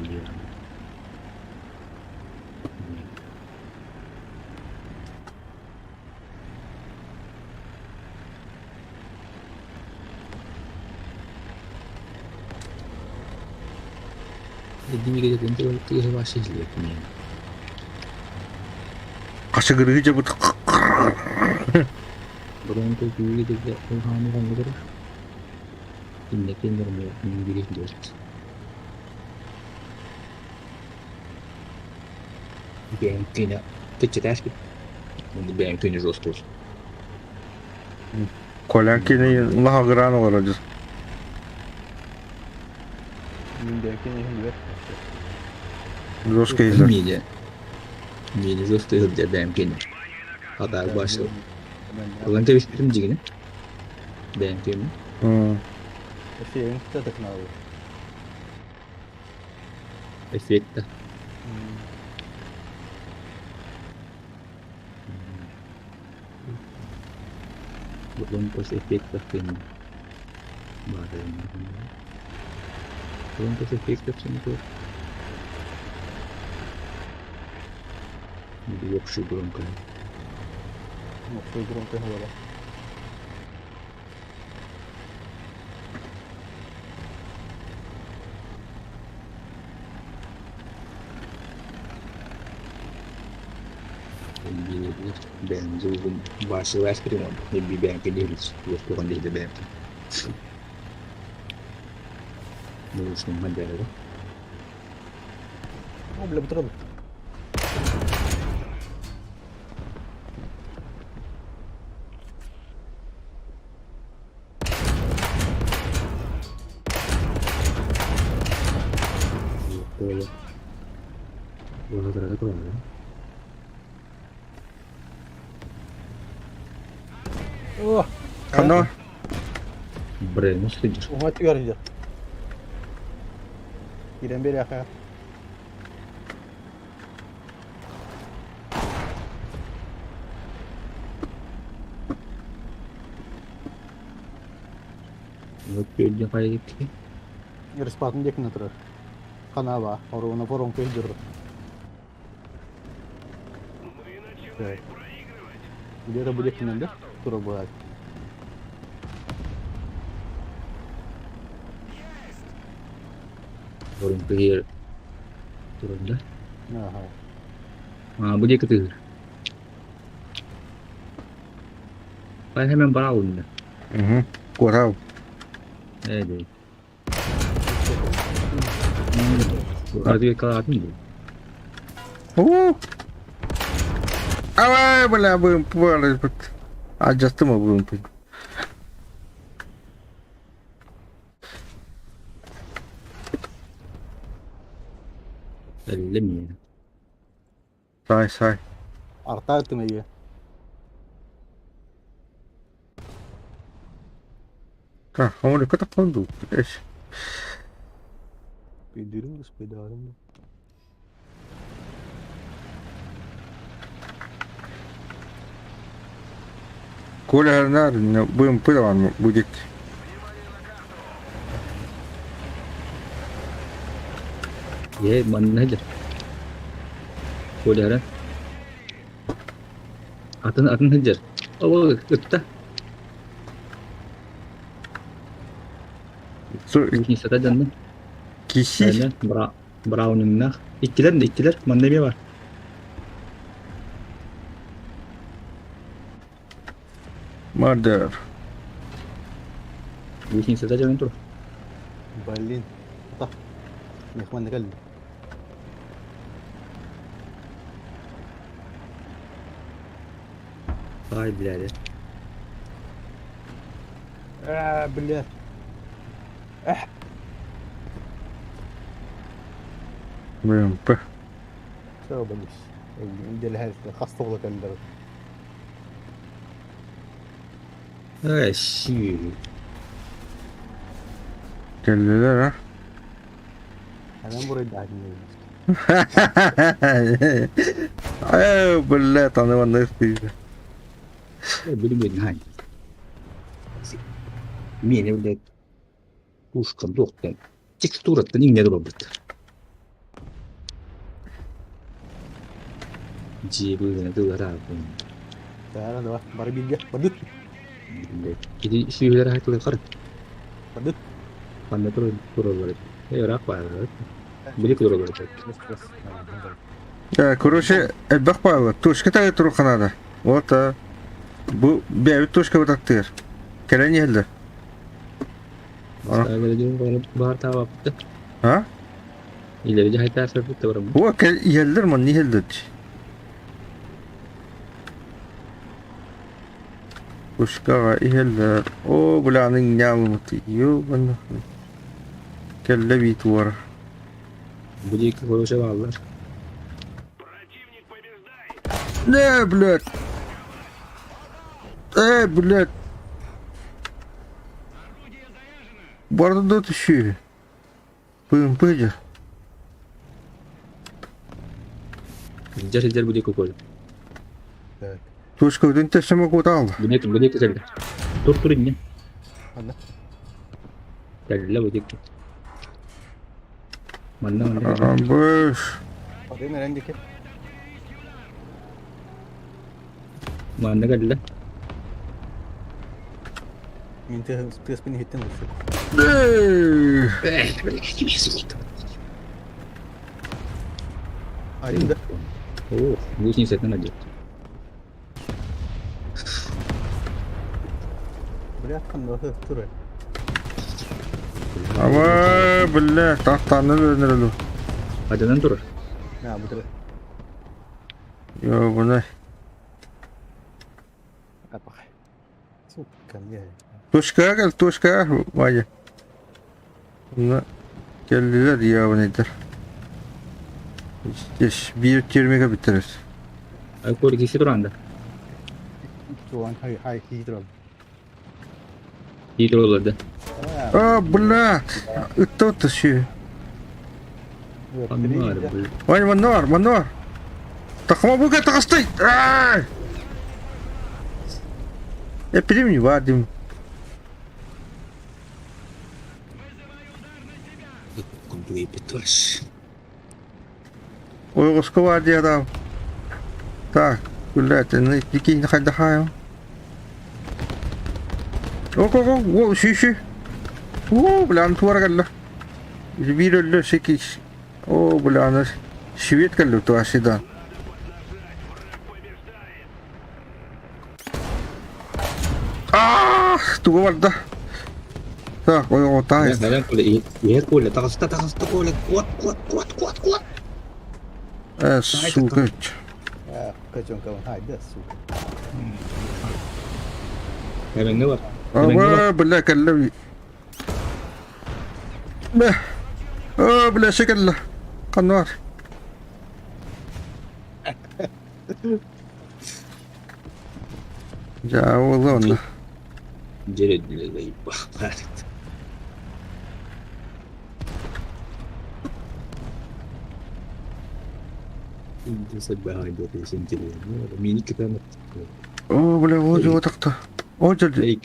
Тиһи ваши Кашыгыргы жабыт. Бронко күүгү улааны хоннугар. Иннекен норме мингири дос. БМК-не тычеташки. БМК-не жестко. Колянкини лаһагыран олорор. Мин бэкин иһин Жестко изер. Мини. Мини жестко изер БМК-не. Хата башы. Улан тебиспитим дигини. БМК-не. Эффект татыкналы. Эффекта. Громкость эффектов пин. Громкость эффектов синтур. Вообще громко. Вообще громко говоря. Бензин Василас Примон. Не бибянка делится. Вот он здесь БМК. Научный модель. О, бля, бутырабын. Поле. О, Ханна? Блин, ну следишь. уҥа түгэр дьэ. Киирэн биэриэххэ. Вот передний поедет. Респатын диэкинэ турар. Ханаба, оруона воронка илдьир. Мы начинаем проигрывать. Где-то бу диэкинэн да тура быһаат. Воронка ер. Турunda. Аха. А, бу диэки тыыр. Бай hemen бара алынды. Угу. Куорау. Эдей. Разведка атын бу. Уу! Авай, бля, БМП бар. Адьастыма БМП. Эллемия. Сай, сай. Арта ыттым эйиэ. Так, а он ката конду. Эш. Пидырым, господи, Коля нар БМП дан будет. Е, манна дьэ. Коля Атын атын сылдьар. Ол ытта. Киһи дьанна. Киси. Бра Брауниннах. Иккилэр да иккилэр. Манна эмиэ бар. Мардер. Гусеницата дьанан тур. Блин. Ата. Мехман кэллэ. Ай, блядь. Аа, бля. БМП. Все, боюсь. Делһэр хас тоҕула кэллэр. Ай, си. Кэллилэр, а? Hemen burayı da Э, блядь, аны манна истиир. Билбин хай. Миэнэ, блядь, пушка туохтан текстураттан иҥнэ турарбыт. Дьиэ быыһына тыллараабын. Тара давай, бары бииргэ. Бардыт. Блядь. Ити сүүһүлэр аһатылы хар. Бардыт. Манна тур тураллар. Э, ыраах баар. Били тураллар. Э, короче, элбэх баалар. Точка тайы туруха надо. Вот, а. Бу бэйэбит точка бытаттыыр. Кэлэн иһэллэр. А? Баар таабаппыт. А? Илэри дьаһайтаар сырбыт барам. О, кэл иһэллэр манна иһэллэр. Пушкаҕа иһэллэр. О, бля, аны ньаалымыт. Ёбана. Кэллэ биит уора. Бу диэки короче бааллар. Противник побеждает. Не, блядь. Э, блядь. Барда түшүү. БМП дьэ. Илдьэр илдьэр бу диэки Коля. Так. Точка өтөн тэсэмэ кутаал. Бу диэки бу диэки кэллэ. Тур тур инньэ. Ханна? Кэллэ бу диэки. Манна манна. Арамбыш. Бардын эрэн диэки. Манна кэллэ. Мин тыаспын иһиттэн көрсө. Э. Эх, блядь, Один да. О, гусеница надет. Бля, ханна турар. Аба, бля, тахтааны өлөнөр Айданан турар. Ha, bu da. Ёбаный. Апах. Сука, не. Точкаҕа кэл, точкаҕа, Ваня. Онно кэллилэр ябаныйдар. Здесь биир тюрьмега бүтэрэр. Ай кор киси туран да. Туан хай хай хидро. Хидро олорду. А, бля, ытта сүү. Аннар, бля. Ваня, маннар, маннар. Тахма буга тахастай. Эпидемия вадим. Выпитош. Ойоҕоско баар диэтэҕим. Так, блядь, иккиһин хайдах аайым? Ок-ок, о, сүү-сүү. Оо, бля, аны туора кэллэ. Биир өллө, секис. О, бля, аны свет кэллэ туасидан. Ах, туга барда. Так, ойоҕотаай. Нэлэн Коля, иһэр Коля, таҕыста, таҕыста Коля, куот, куот, куот, куот, куот. Э, сука. Хайда, сука. Эбэҥҥэ бар. Аба, бля, кэллэ. Бля. О, бля, кэллэ. Ханна бар? Дьэ, буолла онно. Дьэ, заебал. О, бля, о, дьэ, такта. О, дьэ,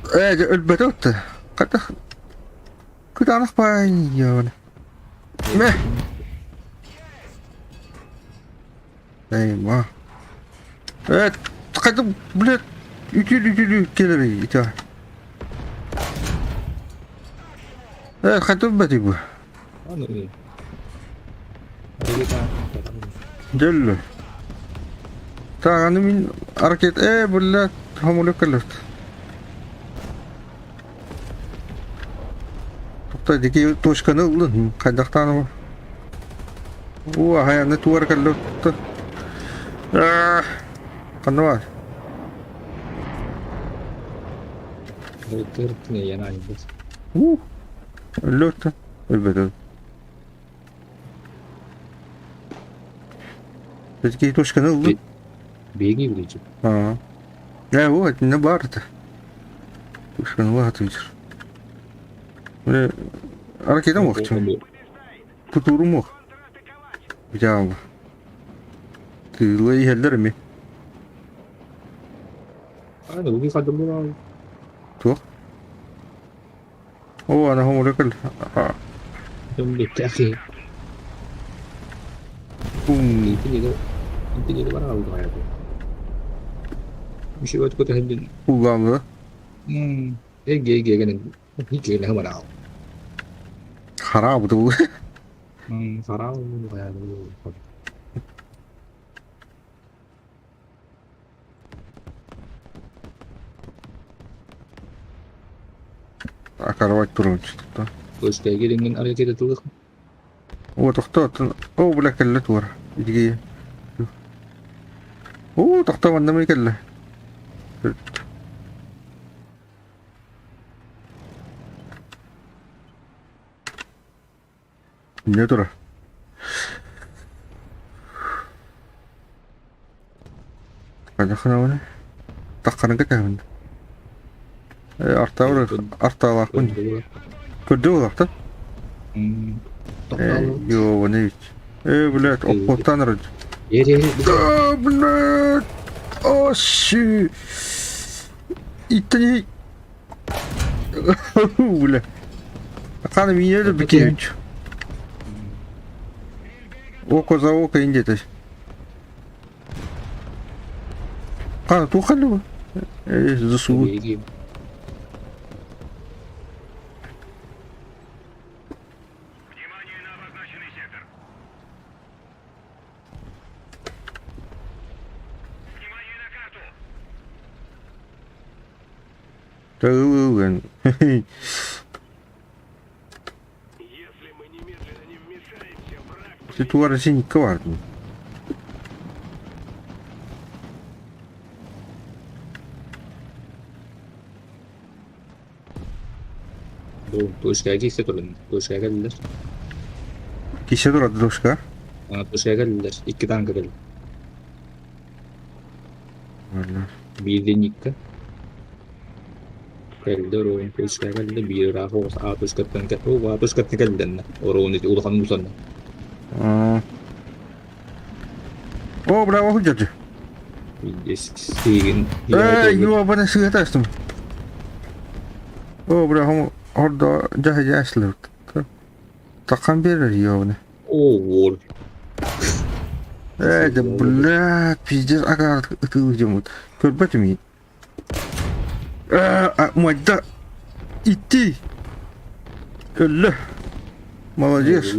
Ээ, дьэ, өлбөтө отто. Хата, кытаанах баай Мэ. Эй, ма. Э, хата, блядь, үтүл-үтүл кэлэр ити. Э, хата өлбөтүй бу. Дьэллэ. Так, аны мин ракет... Э, блядь, хомулю кэллэт. Тохто, дики точканы ыллын, хайдахтаан Уу, хайаны туар кэллэ. Аа, ханна бар? Уу, өллө өлбөтө. Дики точканы ыллын. Беги, блядь. Аа. Э, вот, не бар это. Точканы ылла Бля, ракета мох, Тутуру мох. Бля. Тыла иһэллэр эми. Аны уги хадым Туох? О, ана хомура кэл. Бум. Улаанна. Хараабы бу. Акарвать турунчу. О, тохто, о, бля, кэллэ туора. Идиги. О, тохто манна ми кэллэ. Не тура. Хайдахына Таххарын кэтэһэбин. Артаабыр артаалаахпын. Көрдө буолахта. Э, ёбаный. Э, блядь, оппоттан ырыт. Да, блядь! О, щи! Иттани... Бля. Акана меня любит. Око за око индетесь. А, тухали Э, засу. Внимание на обозначенный сектор. Внимание на карту. Тылын. Если мы немедленно не вмешаемся, враг Ты тугар синикка бардын. Точкаға кесе туран. Точкаға келдилер. Кисе турады дошка. Точкаға келдилер. Икки танка келди. Биирден икки. Келди оруун точкаға келди. Биир ыраах оҕус А точкаттан О, А точкаттан келди Оруун ити улахан мусанна. О, браво, худяджи. Сиигин. Эй, ёбана сыгатастым. О, бля, хом ордо жаһа жаслы. Такан берер ёбана. О, вор. Эй, да блядь, пиздец, ага, ты где вот. Көрбөт ми. А, мать, да. Идти. Өллө. Молодец.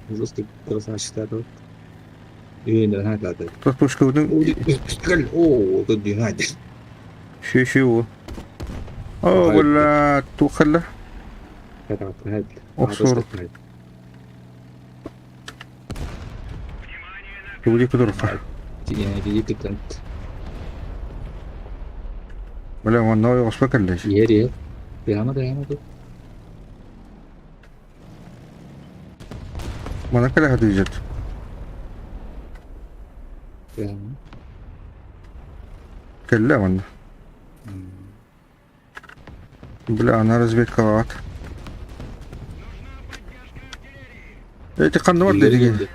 Жесткий красавчик такой. Э, Тот пушка О, тут динать. Ши ши о. О, бля, тухалла. Охсор. Тугуди кудурка. Бля, он новый оспакаллеш. Ери. Прямо, прямо тут. Мана кала хадыжат. Прямо. Кэллэ манна. Бля, она разведка Эти ханна бар дедиги.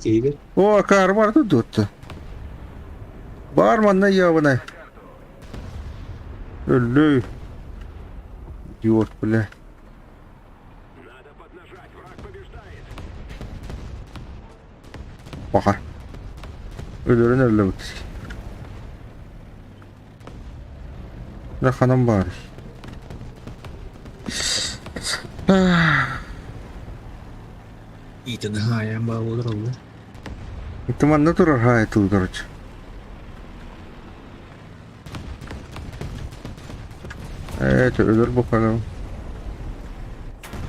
Игорь. О, кар бар тут тут. Бар манна ябына. Өллөй. Идиот, бля. Надо поднажать, враг побеждает. Баха. Өлөрүн өллөбүт. Да ханам бар. Итин хаyan ба olur oldu. Это манна турар хай тыл, короче. Это өлөр букалым.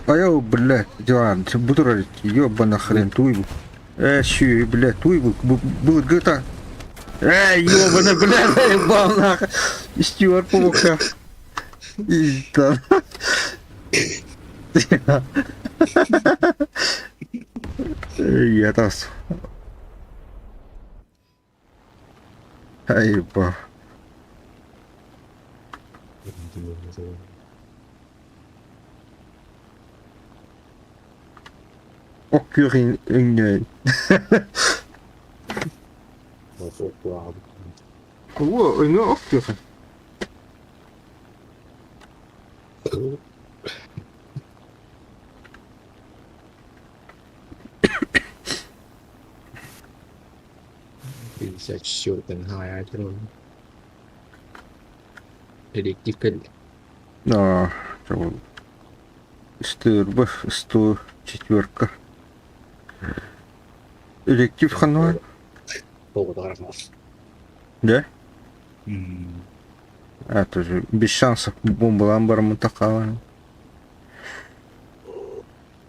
Аяу, блядь, диван, бутура, ёбана хрен, туй бу. Э, щи, блядь, туй бу, был гыта. Эй, ёбана, блядь, ебал нахуй. Стюарт помогся. И там. Я тас. Ай, ба. Оккүрин өҥнөөн. Оо, өҥө оккүрин. 54 хаятын. Электрик Да, Стырбов, 104. Электив хануа? Да? А, тоже без шансов бомбалан бармын такала.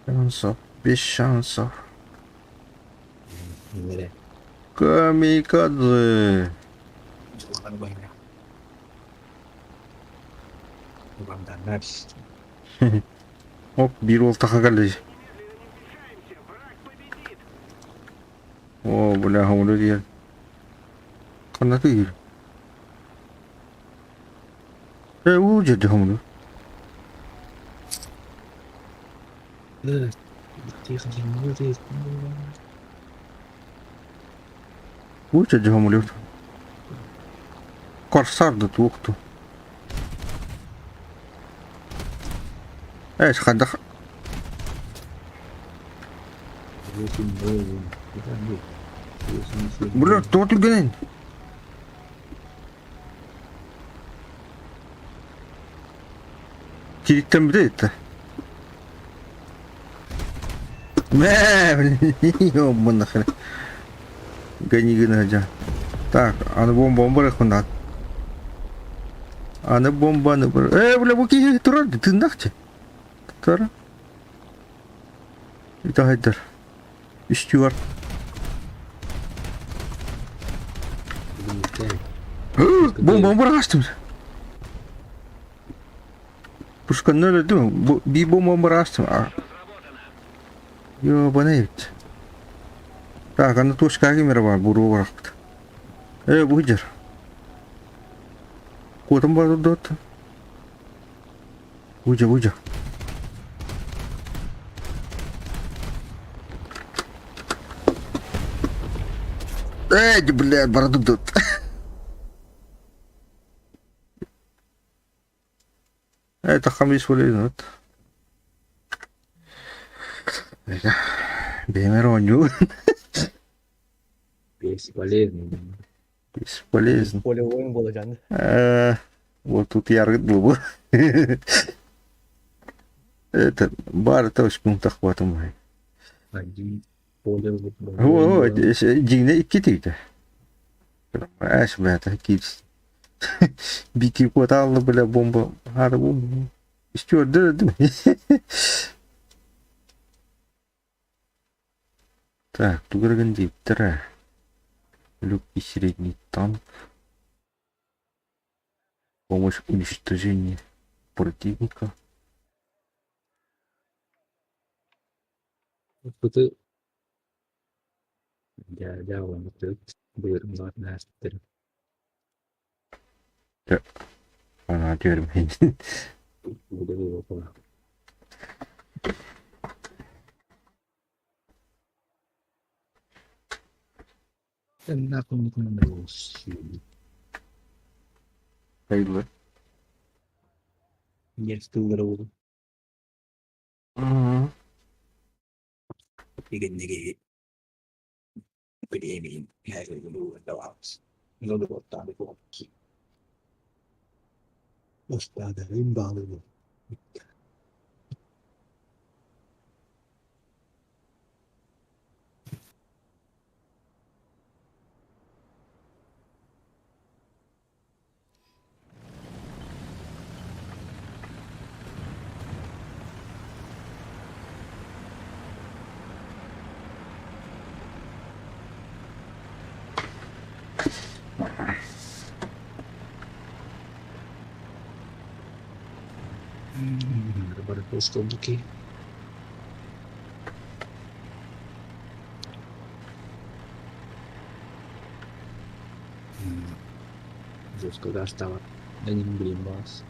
Шансов, без шансов. Камикадзе. Оп, биир уол таха кэллэ. Вмешаемся, враг победит. О, бля, хомуну диэн. Ханна тыыр. Э, уу дьэ хомуну. Уу дьэ хомуну. Корсар да туохту. Э, хандах. Бля, туох түргэнин. Кириттен бile это. Мэ, блин, ёбаный нахрен. Гони гына Так, аны бомба бомба хунат. Аны бомбаны быр. Э, бля, бу киһи турар тыыннахчы. Тура. Итахайдар. Стюарт. Бомба бырастым. Пушканы өлөрдүм. Би бомба бырастым. Ёбана эбит. Так, аны точка кимер бар, буру барахпыт. Э, бу жер. Куотан бар дот. Буja, буja. Эй, блядь, бардым тут. Это хамис вот. Бэмэр оонньуу. Бесполезный. Бесполезно. Поле воин буола дьаҥ. Вот тут яргыт буолбу. Это бар тош пунктах хватым. Один поле О, дьиҥнэ икки тигитэ. Эш, бля, киирс. Бики куотаалла, бля, бомба. Хара бомба. Стюард, Так, тугыргын диэбиттэрэ. Легкий средний танк. Помощь в уничтожении противника. Быты дьэ дьэ былырымнаат Ана diyorum. Hayırlı. Буки. Жестко достало. Да не блин вас.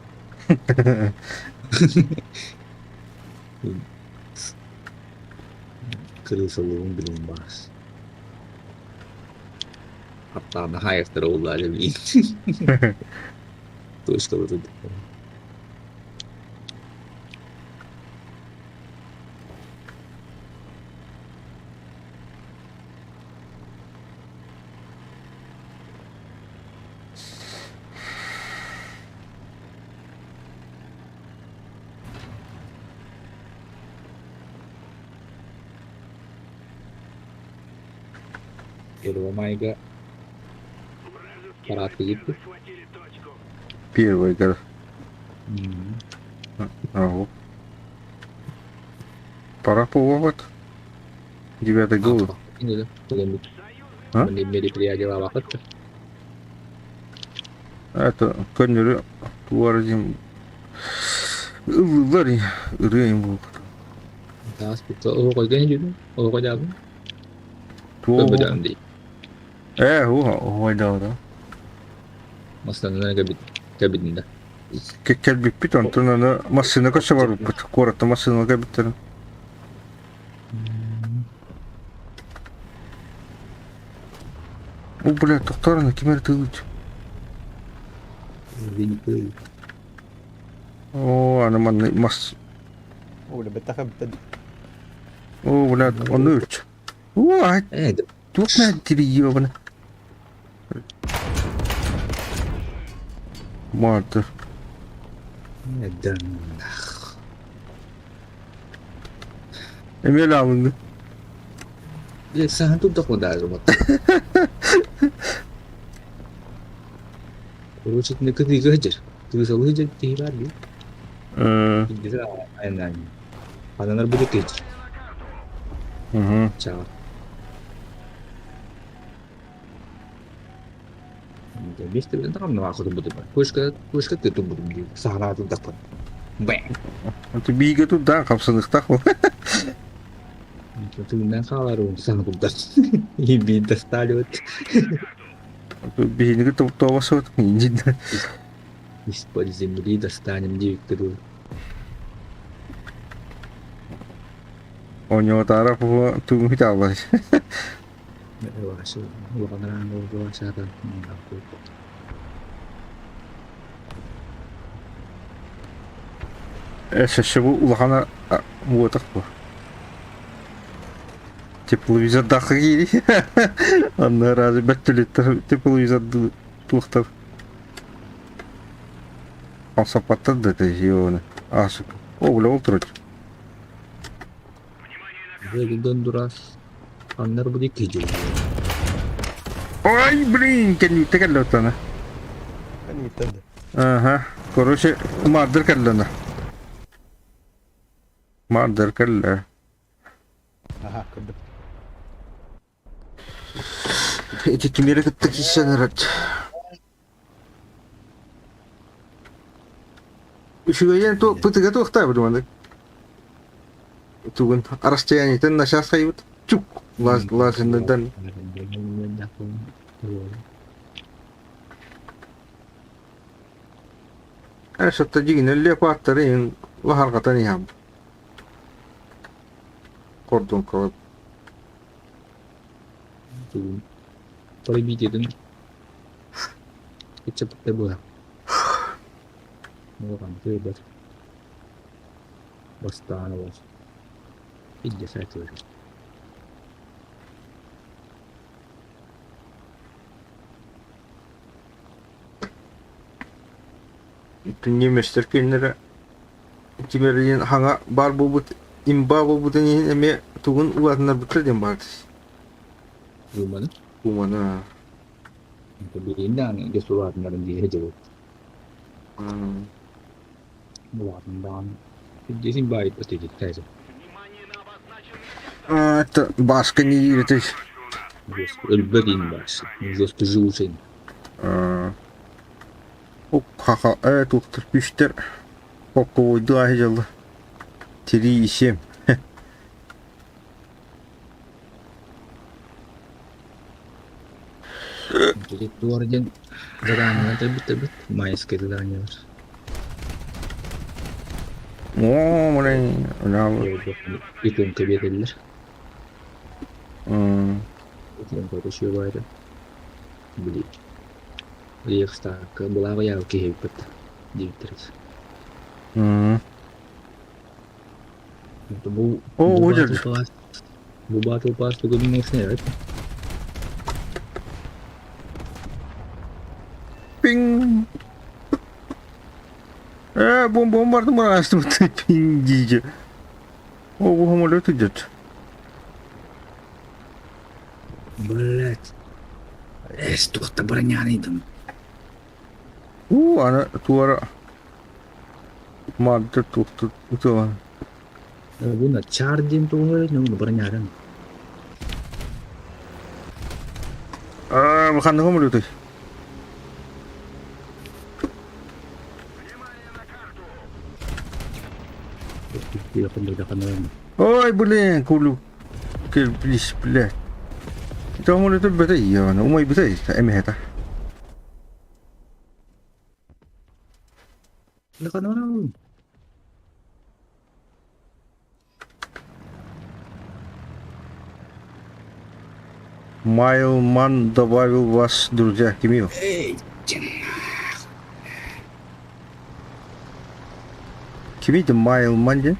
Крыса лун блин бас. Hatta daha yaktar oldular блин. Точка вот это. Первомайга Вражеские Парад войска Египта. захватили точку. Первая игра. Ага. Пора повод. Девятый гол. А? Это көннөрү туар дим. Ыллар ырыайым бу. Туо. Э, ху, да, да. Кэлбиппит, онтон аны массыына көрсө барбыппыт. Куоратта массыына кэлбиттэрин. О, бля, тохтарына ким эрэ тыылыч. О, аны манны мас. О, бля, бэтэхэ бүттэ. О, бля, ону үч. О, ай, туох мэ ёбана. Мартыр. Да. Эмиэ алынды. Сахан тут даже. Короче, не кыды гаджет. Кыысалыы дьэ киһи баар дии. Илдьитэ айаннаан. Хананар бу кич. Чаҕар. Биэс төбөтүн таҕамна хотурбутум. Кушка кушка тутурбутум дии. Саҕалаа турдахпын. Бэҥ. Биигэ турдаан хапсыныхтах. Тыыннан хаалар саҥа турдар. Биир достали Биһиги тоҕо суот Из-под земли достанем диэбиккэ дылы. Оонньоотаара тугун тааллар. Өссө бу улахана буотах бу. Тепловизордаахха киири. Анна разве бөттөлүттэр тепловизор туохтар Хамсаппаттар да ионы. А, сука. О, бля, ол турар. Гондурас. Аннар бу диэки дьыл. Ой, блин, кэнниттэ кэллэ оттона. Кэнниттэн да. Ага. Короче, мардыр кэллэ Мардыр кэллэ. Аха, көрдүм. Ити кимиэрэ кытта киирсэн эрэр. Үчүгэйин ту пытыга туохтаабыт маннык. Тугун расстояниетын начаас хайбыт. Чук лазинныдан. Э, дьигинэн лепааттары иһин лаһарҕатан иһэм. Кордонкалап. Пробитиетин иччэппиттэ быһа. Улахан тыырбат. Бастаан олох. Илдьэ саатылар. Немецтэр кинилэрэ Тимирдиин хаҥа баар буолбут имба буолбутун иһин эмиэ тугун улаатыннарбыттар диэн баар Ууманы? Ууманы. Билигин даҕаны дьэ улаатыннарын диэри дьыбыт. Улаатын даҕаны. Десин баайыт этиттээсэ. Это Баска не верит. Өлбөт ин баас. Жестко живучий. Хаха э туохтар күстэр Хоккуйду аһы дьолло. 3,7. Туор диэн заданиелар кэлбит майскай заданиелар. Оо, блин, Иконка биэрэллэр. Иконка үчүгэй Били Рейхстагка былааҕы яал киһибит диэбиттэр. Бу О, бу выдержи. Battle Pass бу Battle Pass тугу билмэксин Пинг. Э, бомба барды мырастым пинг диye. О, бу самолет идет. Блять. Эс туохта броняныйдым. У, ана туара. Мадда тухта утуа. Буна чардин туһа ну бронярын. А, ханна самолеты. Ой, блин, кулу. Кирпич, блядь. Самолет бөтө ияна, умай бөтө эмэһэта. Майлман добавил вас, друзья, Кимил. Кимите Майлман де?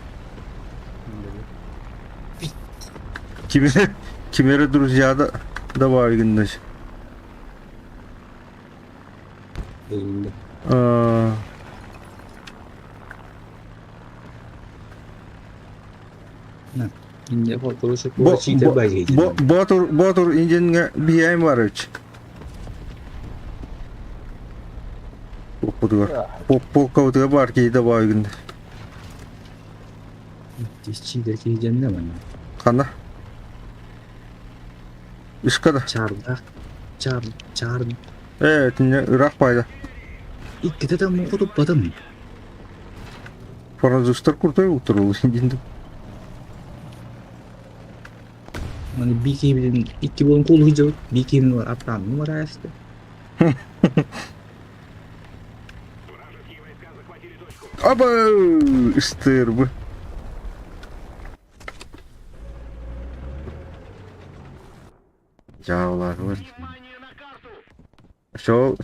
Кимere, кимere друзья да добавили. Ботур, Ботур индиэнгэ биһиэм барыч. Полкабытыгар. Полкабытыгар баар киһи да баар гынна. Тисчиидэр киһи дьэннэ манна. Ханна? Искада. Чаардаах. Чаар, чаар. Ээ, итиннэ ыраах баайда. Иккитэ да муҥха туппатым. Французтар куртай уктурулу диэн. Маны бии киһибитин икки буолан куулу сылдьабыт. Бии киһибин аттаан нумараайаста. Вражеские войска захватили точку. Аба, ыстырбы. Дьаалаатылар. Внимание на карту! Шоу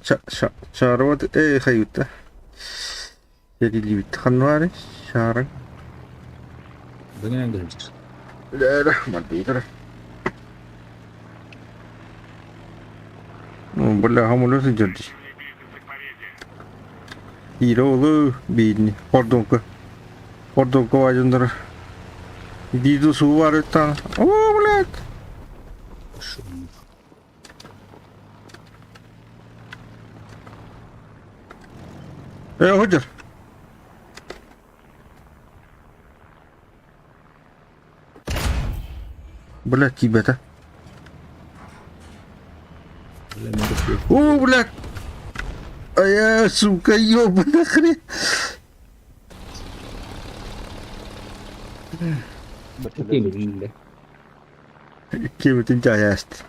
чаарыбат ээ хайыта. Тэриллибит ханнары чаарыҥ. Быҥаан көрүстүр. Лээрэ мардыйтара. Бля, хамулар сылдьар дии. Двигаться к победе. Иирэ олу биирни. Хордуҥка. Хордуҥка баайдындара. Диду суу барыттан. О, блядь! Шум. Э, сылдьар. Блядь, тиийбэтэ. О, блядь! А сука, ёбаный хрен! Кибитин чаяст.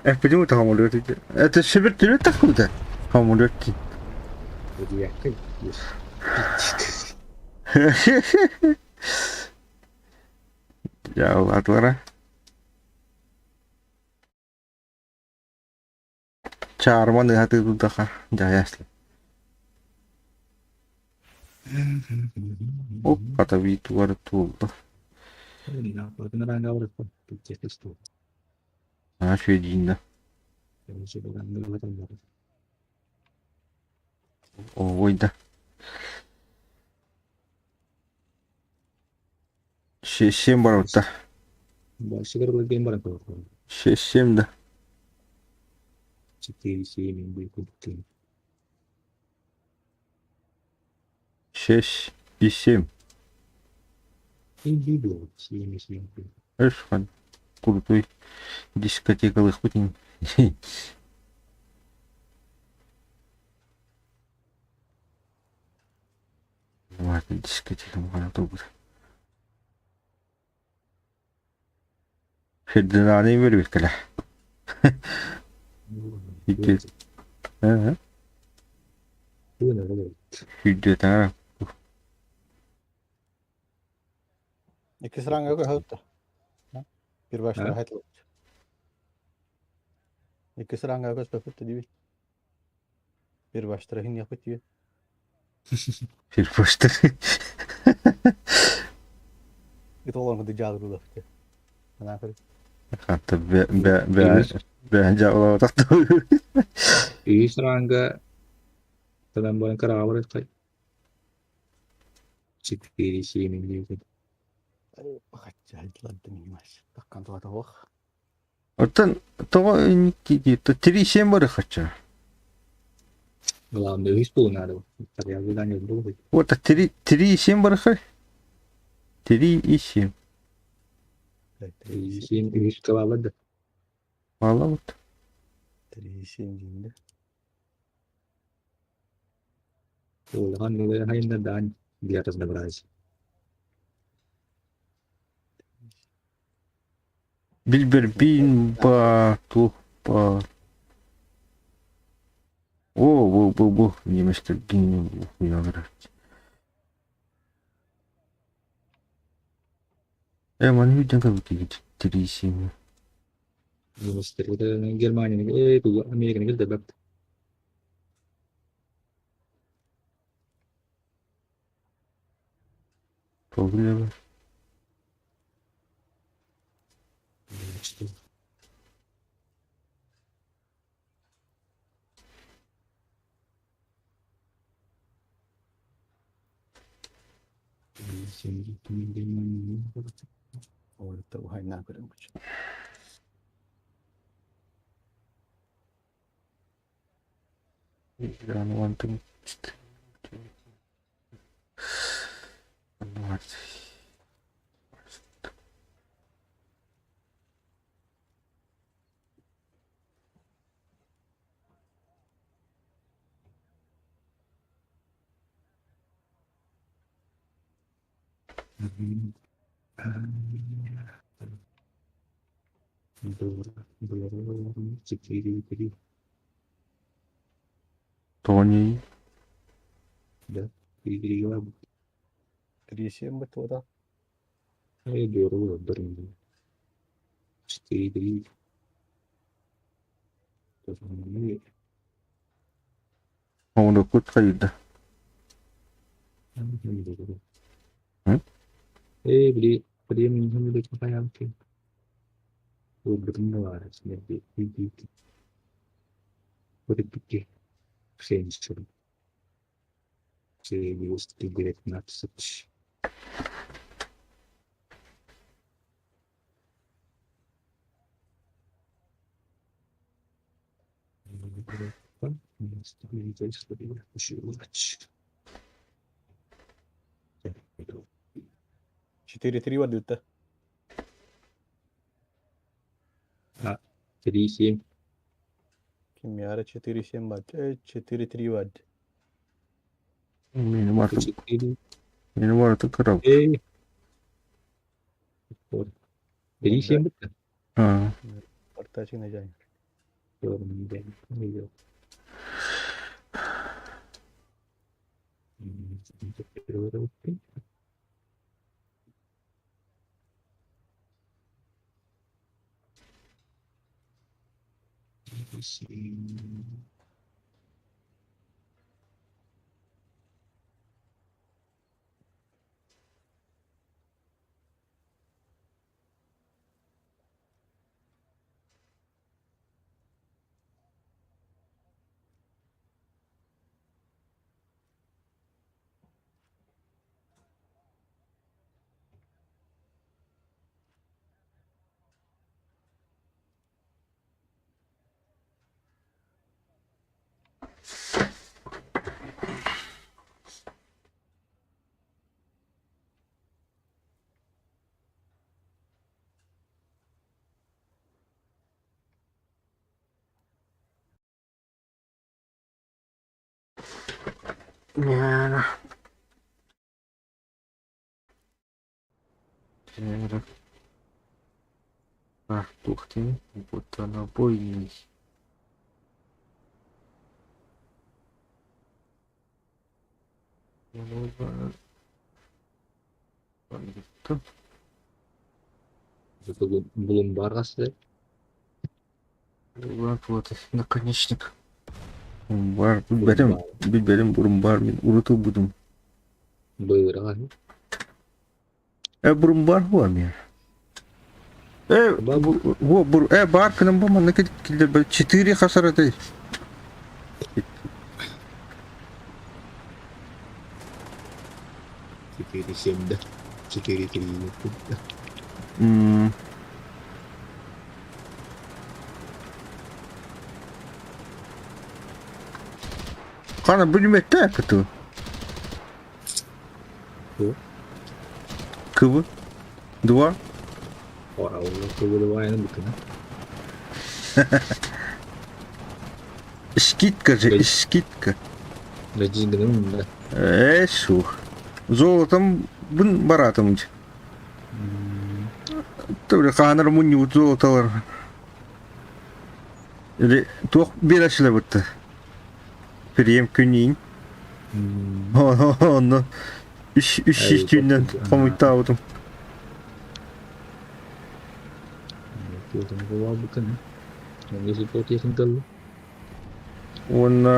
Э, почему ты хамулет? Это шибер тебе так куда? Хамулет. Дьаалаатылара. Чаарман ыһатыы тутаха дьайаслы. Оп, хата тугар туолла. Аа, үчүгэйдиин да. Ой да. Семь барбыта. Семь да. 4, 7, будет 6 и 7. И 7, 7. Эш, крутой дискотекалыхпыт. Ладно, дискотека махана турбут. Фердинаны бербит кэлэ. Икки. Ага. Сүүрдүө таҥара. Иккис ранга көһөттө. Bir başlara hayt. Иккис ранга көспөпүт диби. Bir başlara хин япыт диби. Bir başlara. Ит олорго дыжаалыр улафты. Анаа көрү. Хатта бе бе бе бе жаалабатах. Үһүс ранга Тадан баран карабар 4, 7, 9. Бахачча минимаш. Таккан туата ох. Оттон тоҕо 3 7 бары хочу. Главное, үһүс буолу надо. Я задание был быть. Вот 3 3 7 бары 3 и 7. 3, 7, үһүс калабады. Мало вот. 3 7 дейинде. Улахан хайында дан для разнообразия. Билбер бин ба ту ба. О, бу бу бу неместер гин хуягыр. Э, маны виден как будто 3 7. Неместер Германия, Американы килде бап. Проблема. Что? Орта ухайнаа көрөн күч. Четыре, три. Тони. Да, три, два. 3-7 бытыда. 4, 3. Ону кут хайда. Э, били, времени не 19. 4-3 валюта. 3-7. Кимиара 4-7 бат. 4-3 бат. Мин барты, 4. мин барты кырап. Эй. 3-7 бітті. А, Портачина жай. Няна. Тера. Артухтин, бутонобойный. Булумбаргасы. Вот наконечник. Бар, билбэтим, билбэтим бурун бар мин уруту будум. Быыраҕа. Э бурун бар хуа ми. Э во бур э бар кынам бу манна килдер 4 хасаратай. 4-7 да. 4-3. М. Хана бүлмөттө кыту. Ту? Кыбы. Два. Кыбы букына. Скидка же, скидка. Дажингының да. Э, сух. Золотом бун баратым. Төбре хаанар мунньубут золоталар. Или туох биэрээччилэр бытта. Прием күнүн. Онно үс үс сүүс түүннэн хомуйтаабытым. Уонна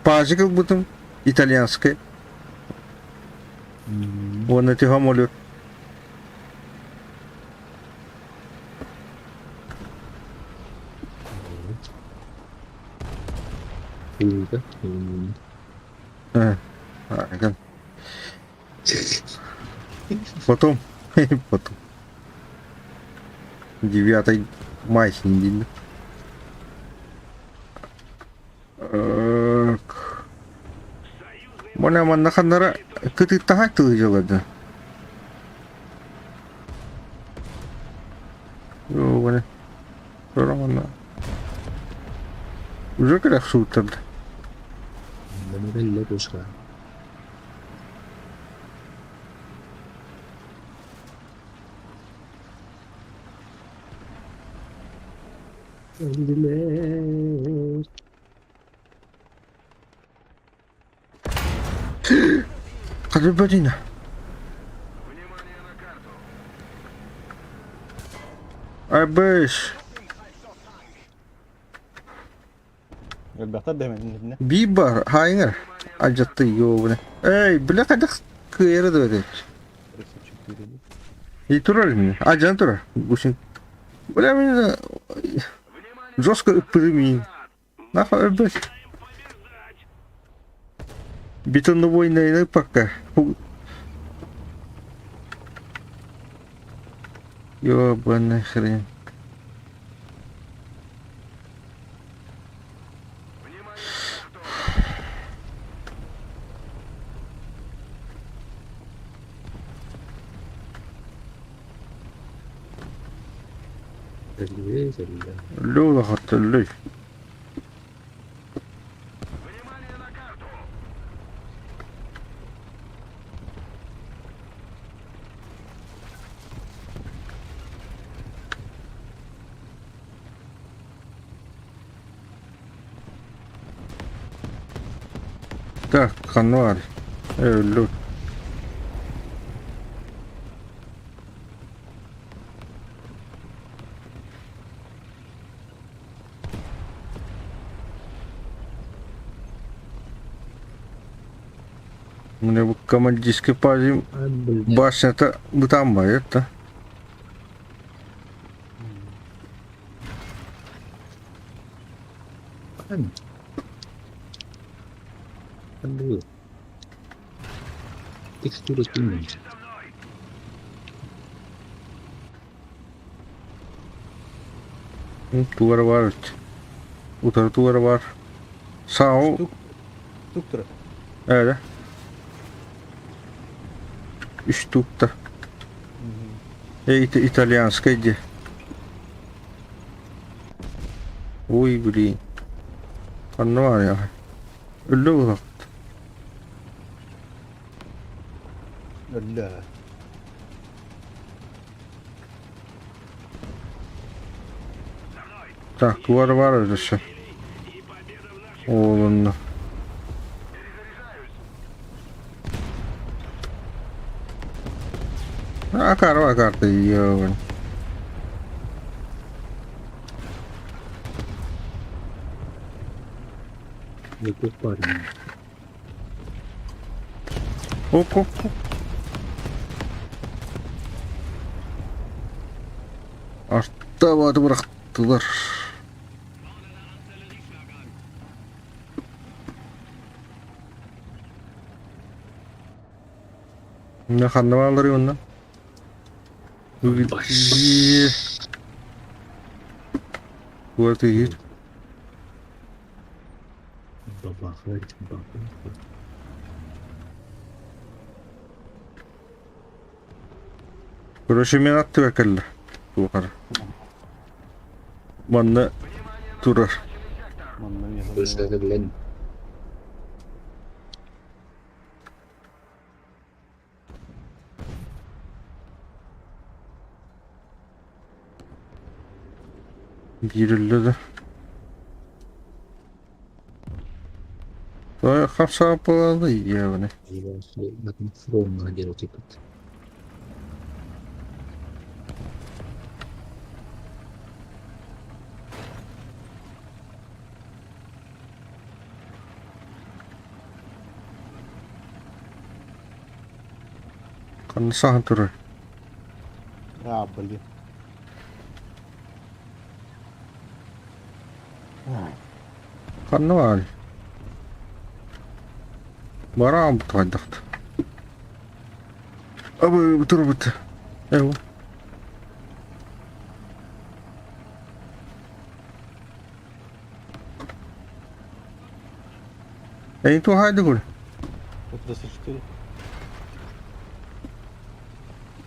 пазик ылбытым итальянскай. Уонна тихомолет. Потом, потом. 9 май неделя. Мона манна ханнара кытыттаһа тылыдьалады. Ёбаны. Көрөҥ Уже кэлэх сууттарда. Бэллэ кушка. Хадыбадина. Айбыш. Элбэхтэр дэһэмэннэ. Биир хайыңар. Ажатты ёбаны. Эй, бля хайдах кыайара да өтөч. 34. И турар мне. Ажан турар. Гусин. Бля, меня жестко ыппырымин. Нахуй өлбөт. Бетонный войны пока. Ёбаный хрен. Лёла хаттылы. Так, ханвар. Лё. Мне бы командирский парень башня-то там это. Текстура изменится. Тугар бар. Утар тугар бар. Сау. Тук турар. Öyle. Үш тукта. Эй, итальянская где? Ой, блин. Ханна бар я. Өллө улак. Өллө. Так, тугар бар öyle. Oğlunla. Акар, акар ты, ёбань. Какой парень. Оп, оп, оп. Артта bıraktılar. Ne kanlı ondan? Вот и Бабахать, бабахать. Короче, мен атты бәркәллі. Туғар. Манна турар. Манна мен. Больше глянь. Бирілді да. Той хапса болады, ебаный. Фром делать этот. Қанды саған турар. А, блин. Қанды бар. Барам бұтқайдықты. Абы бұтыр бұты. Эво. Эй, ту хайды гул. 34.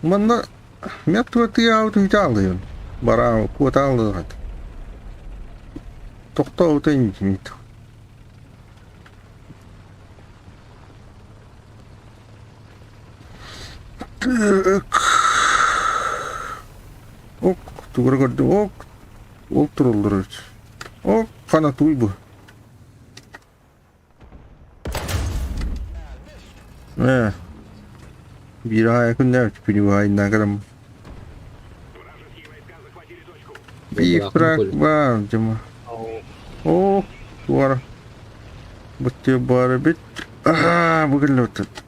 Манна мертвый тыаабыт бараа куотаалыгат. Тохтообута интимит. Так. Ок, тугура көрдүм. Ок, ол тураллар эбит. Ок, хана туй бу. Ээ, биир аайы күннээбит күнү баайыннаа кэлэн Биир фраг баар дьомо. Оо, туора. Быттыы баар эбит. Аа, бу кэллэбит.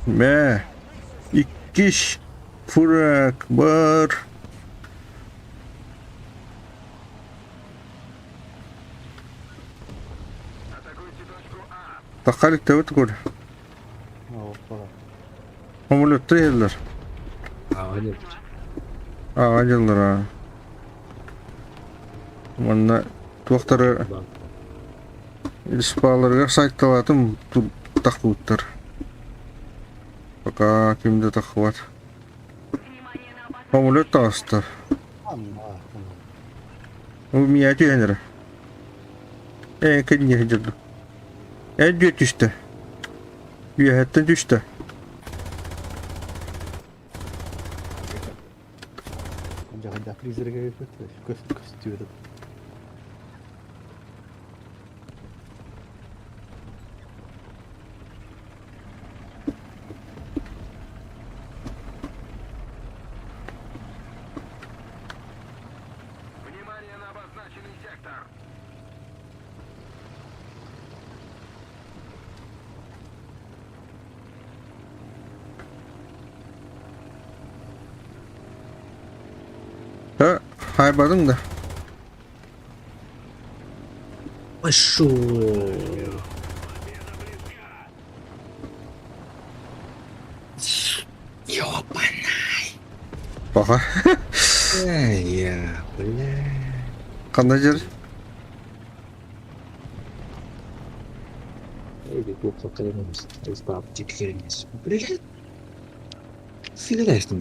Мэ. Иккис фраг бар. Таххалик тэбит көр. Самолеттар иһэллэр. Ааҕа дьыллар аа. Манна туохтары респаларыгар сайталаатым таххыбыттар. Пока ким да таххыбат. Самолет таҕыста. Ол миэхэ түһэн эрэ. Ээ, кэнниэ сылдьар. Эн дьүө түстэ. Үөһэттэн түстэ. Дьаһайдаах призрага көстүөтүм. Внимание на обозначенный сектор! Э, хайбадың да. Пошел. Ёбана. Баха. Эй, я, бля. Ханна дьэр? Блядь. Сигарету.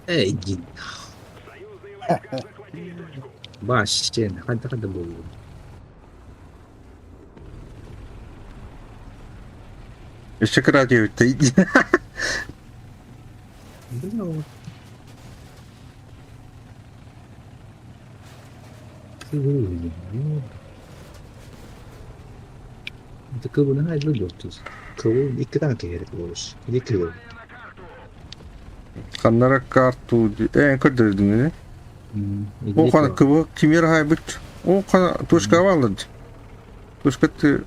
Эй, иди. Баш, ханта ханта буолуо. Өссө кыра диэбиттэ. Бля, вот. Кыбына айылы Кыбы икки таҥа киһи болус. Икки кыбы. Ханнара карту э көрдөрдүҥ ини. О хана кыбы кимер хайбыт. О хана точка алды. Точка ты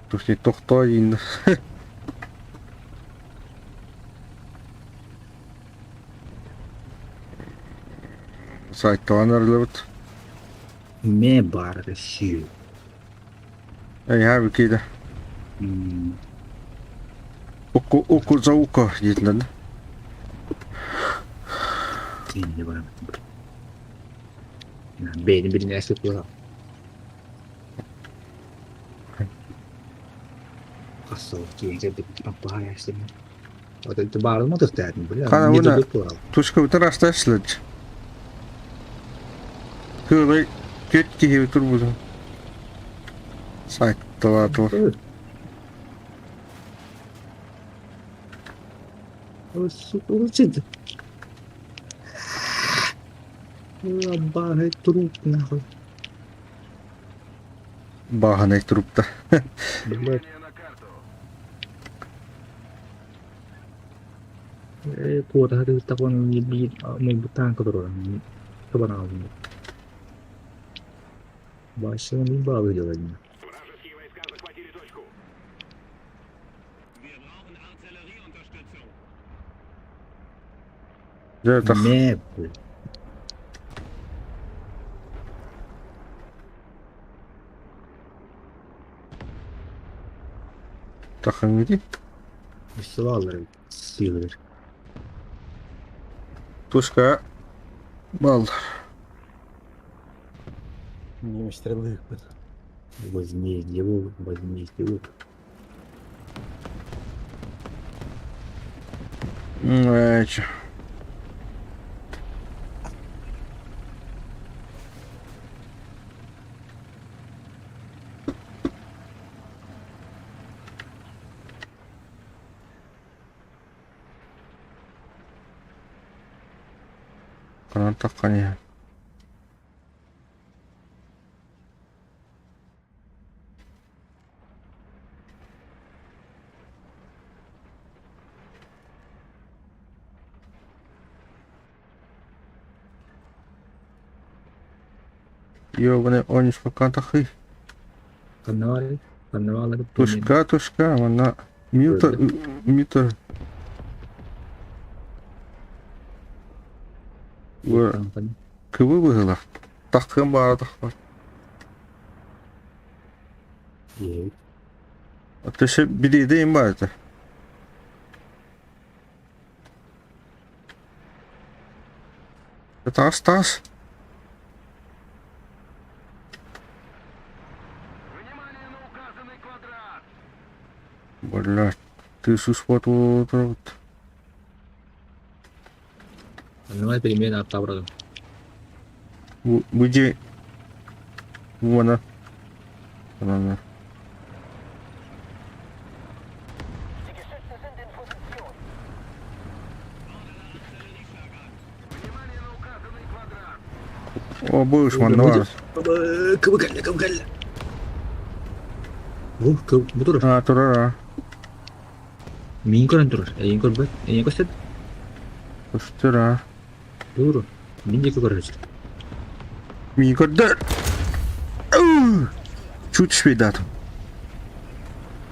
Точнее тохтоо иин. Сайталан арылыбыт. Ме бар сүү. Эй, кида. Око око за око диэтилэр. Кинди бар. Бэйни бирин эсеп була. Хасыл киэнке бит аппаа ястым. Вот баарым отуртаатын бля. Хана уна тушка утар асташлыч. Кылай түт киһи турбутун. Сайтталаатылар. Сука, Бааһынай труп нахуй. Бааһынай трупта. Блядь. Куотаһа тыгыттакон биир мойбуттаан которо. Табанаалын. Башын баалы делать. Вражеские войска захватили точку. Дьэ, тах. Мэ, блядь. Таххаҥҥытый? Өссө сыылыр. Тушка бал. Немецтэр быһыыкпыт. Возмездие, возмездие. Эчи. Ханан таххан иһэр. Ёбаный онюшка тахый. Ханна ханна Тушка, тушка, манна мюта, мюта. Кыбы быһыылаах. Таххыан баара тахпат. Өссө билиэдэйим баар этэ. Таас, таас. Внимание на указанный квадрат! Блядь, ты сус вот. Аннымай перемен аттабырадым. Бу дьиэ уона Анана. Внимание на указанный квадрат! О, будешь манна бар. Кыбы кэллэ, кыбы кэллэ. Бу, бу турар. А, турар, а. Мин көрөн турар. Эйин көрбөт. Эйин көстөт. Көстөр, а. Тур. Мин диэки көрөр. Мин көрдөр. Чуть түспейдатым.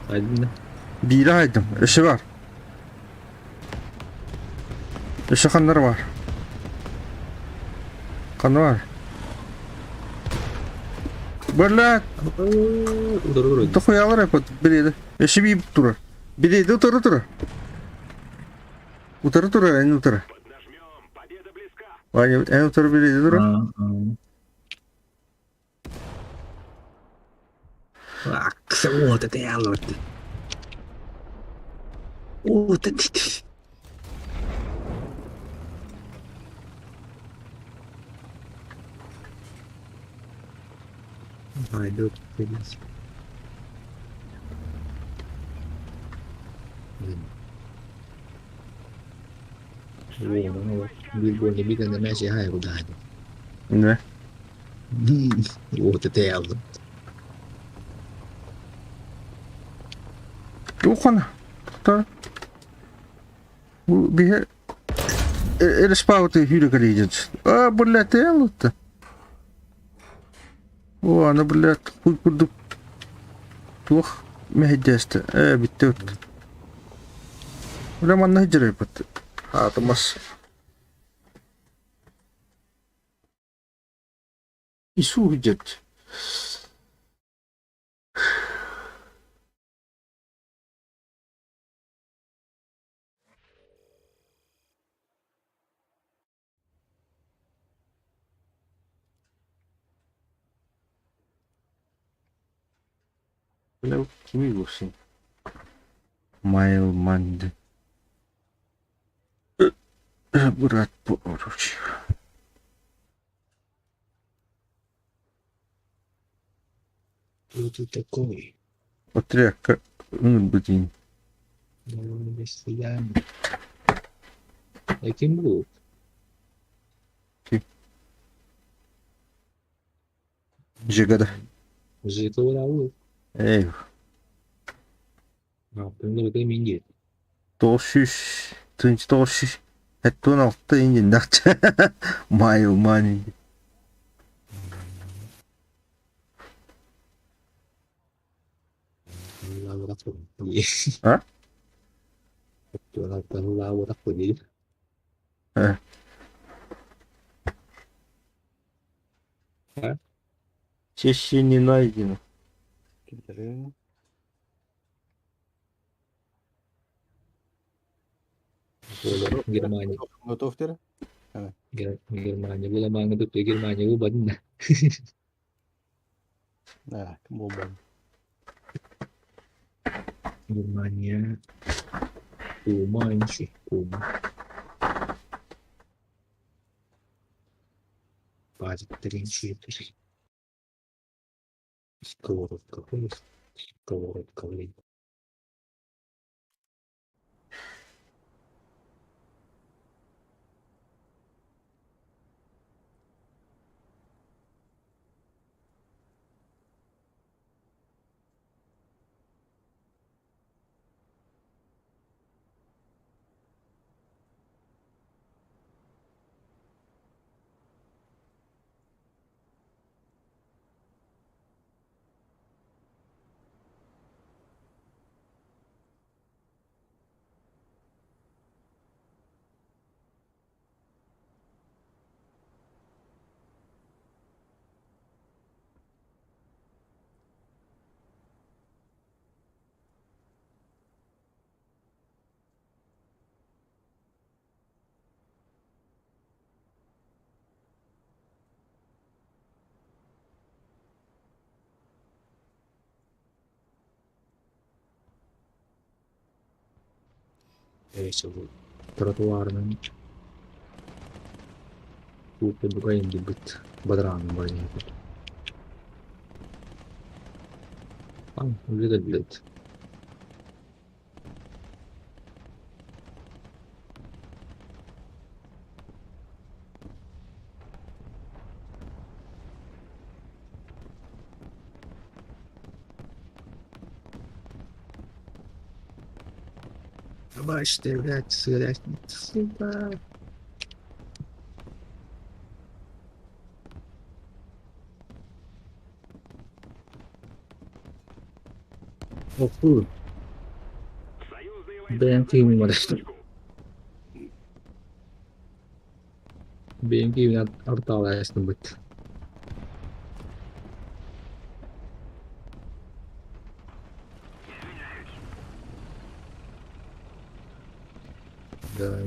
Айдын. Биири айдым. Өссө бар. Өссө ханнар бар. Ханна бар? Берле. Удар удар. Тохуялар эпот. Бириде. Өссө биир турар. Бириде утары турар. Утары турар, эн утары. Поднажмем! Победа близка! Ваня, эн утары бириде турар. Вот это я лорд. Вот это. Пойдут, в Биир буолла биир гына мээчи хаайа кудаһын. Не. Вот это я алдым. Туохана. Та. Бу биһи Эреспауты hyrökaliidit. А, блядь, элутта. О, аны, блядь, хуй курдук. Туох мэһэйдээстэ. Ээ, бүттэ өт. Бля, манна сылдьар Аатымас. Ису сылдьар. Бля, кими булсын? Майл Манды. Брат поруч. Кто ты такой? Отряд бытин. Ким был? Жигада. Жигада. Эй. Минди. Тоғыз тынч тоғыз Хэттон алты инжин дахча. Майл мани. А? Э. Чеще не найдено. Ол Германия. Готов теперь? Германия буламааҥҥа туппа Германия буолбатын да. Да, буолбатын. Германия. Кума, инши, кума. Базиктэрин сиэтэр. Сковородка, сковородка, блин. Тротуарынан куукуйбукайын билбит бадараанын баран иһэр. Үлэ да Бачите, блядь, блядь, сука. Оху. Бэйэм киһим Бэйэм киһибин артаалаайыстыбыт. Да,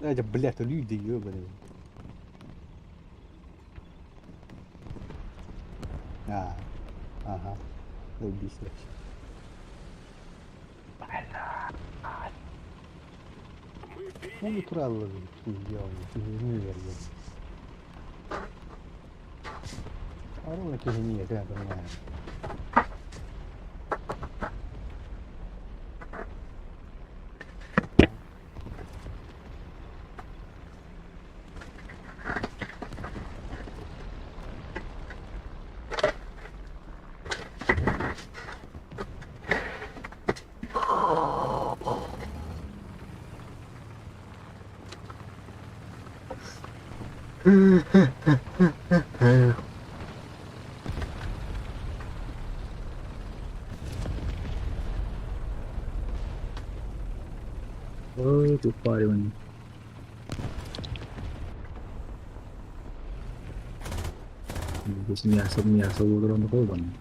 Это, блядь, люди ебаные. А, ага. Заебись, блядь. Ну, натурально, блядь, блядь. Арона киһини этэ понимаю. Ой, упаривание. Здесь мясо, мясо утром холодно.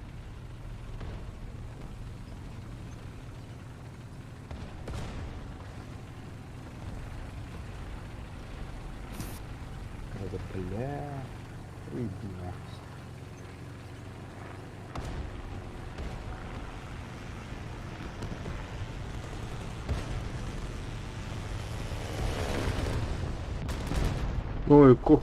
Это, бля, иди нахуй. Ой, ко...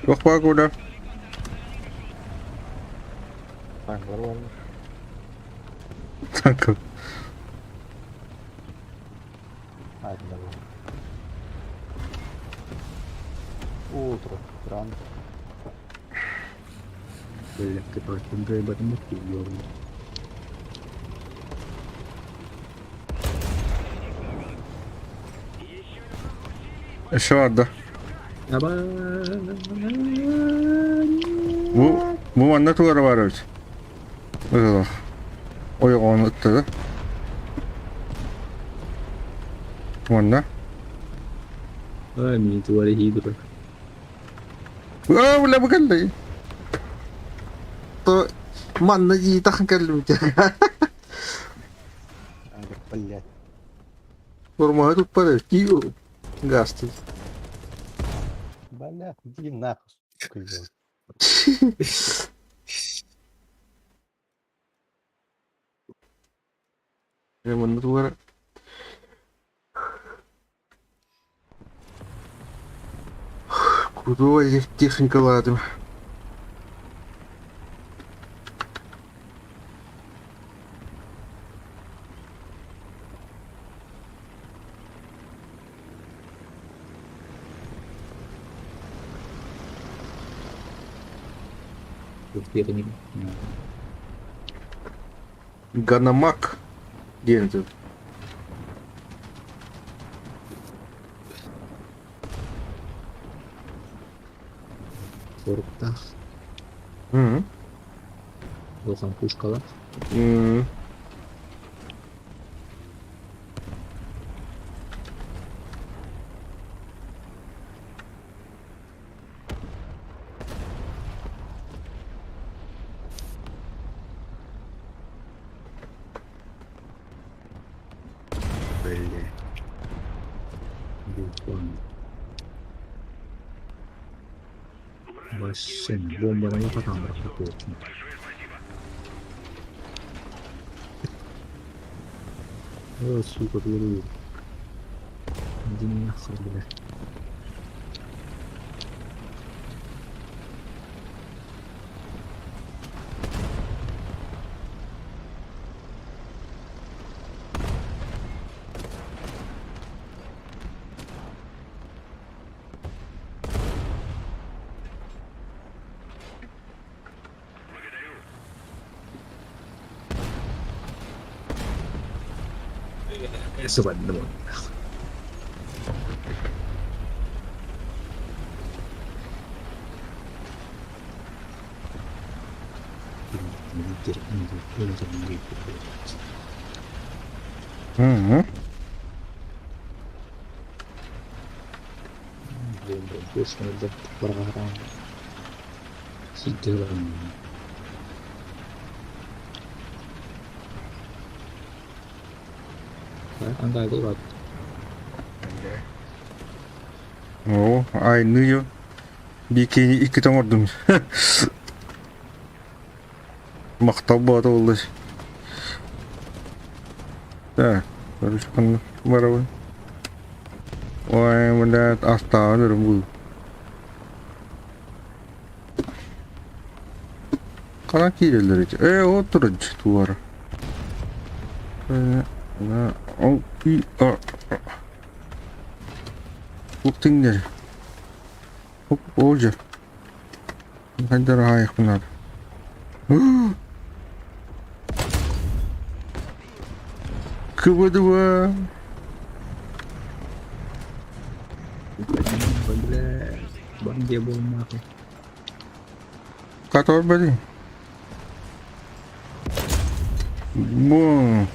Туох погода? Танклар бар. Так. А, это да. Утро, рано. Бля, ты просто гребаный ёбаный. Өссө бар да. Бу, бу манна тугара бар эбит. Ыһылах. Ойоҕоһун ыттара. Манна. Ай, мин тугары хидро. Аа, бля, бу кэллэ. То манна дии тахан кэллибит. Блядь. Нормально тут падает. Газ тут. Бля, иди нахуй, сука, ебать. Дьэ, манна тугара. Крутой техникалаатым. Ганамак диэн тут. Соруктаах, улахан пушкалаах. Бля. Буквально. Вообще, бомба на потом прокопочно. О, сука, беру. Иди нахуй, бля. Свадьбу. Оо, айныйо. Бикини иккитэ оҥордум. Махтал боото буолла. Так, короче, ханна барабын. Ой, блядь, астаан өрүм бу. Ханан киирэллэр ити? Ээ, отур туара. О, и, а. Туох тиҥнэр? Оп, оолдьар. Хайдах аһаайахпын Кыбыдыба. Бля, где был нахуй? Который бери. Бу.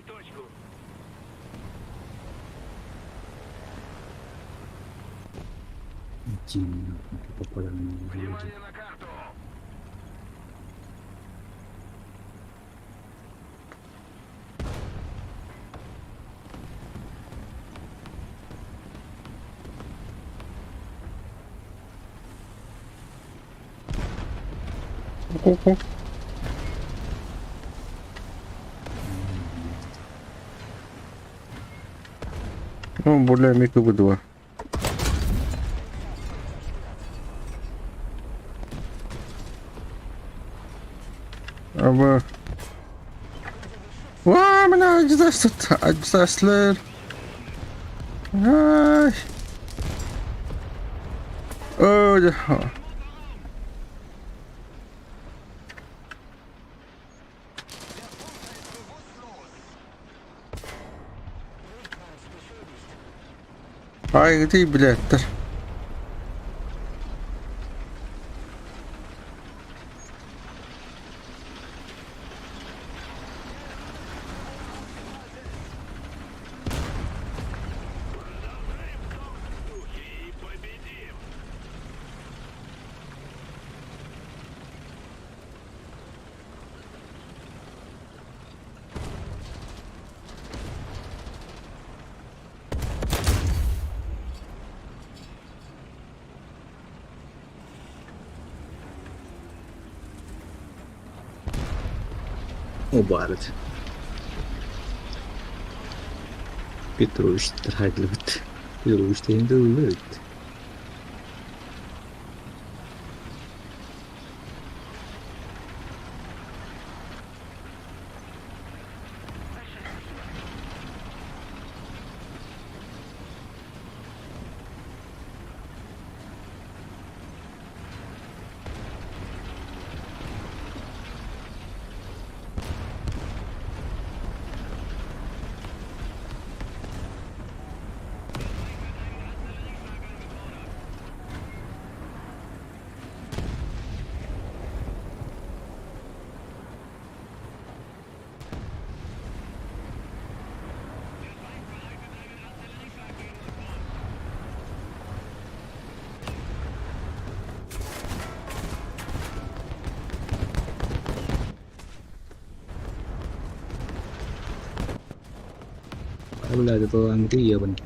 Обозначили точку. Внимание на карту! Ну, бля, МиКВ-2. Аба. Ва, мына адьдастар. Ай. Оо, дьэ. Ай, где, блядь, И победим! О, баар этэ. Петрович траглыбыт. Петрович тендылыбыт. Бля, это Андрей ебаный.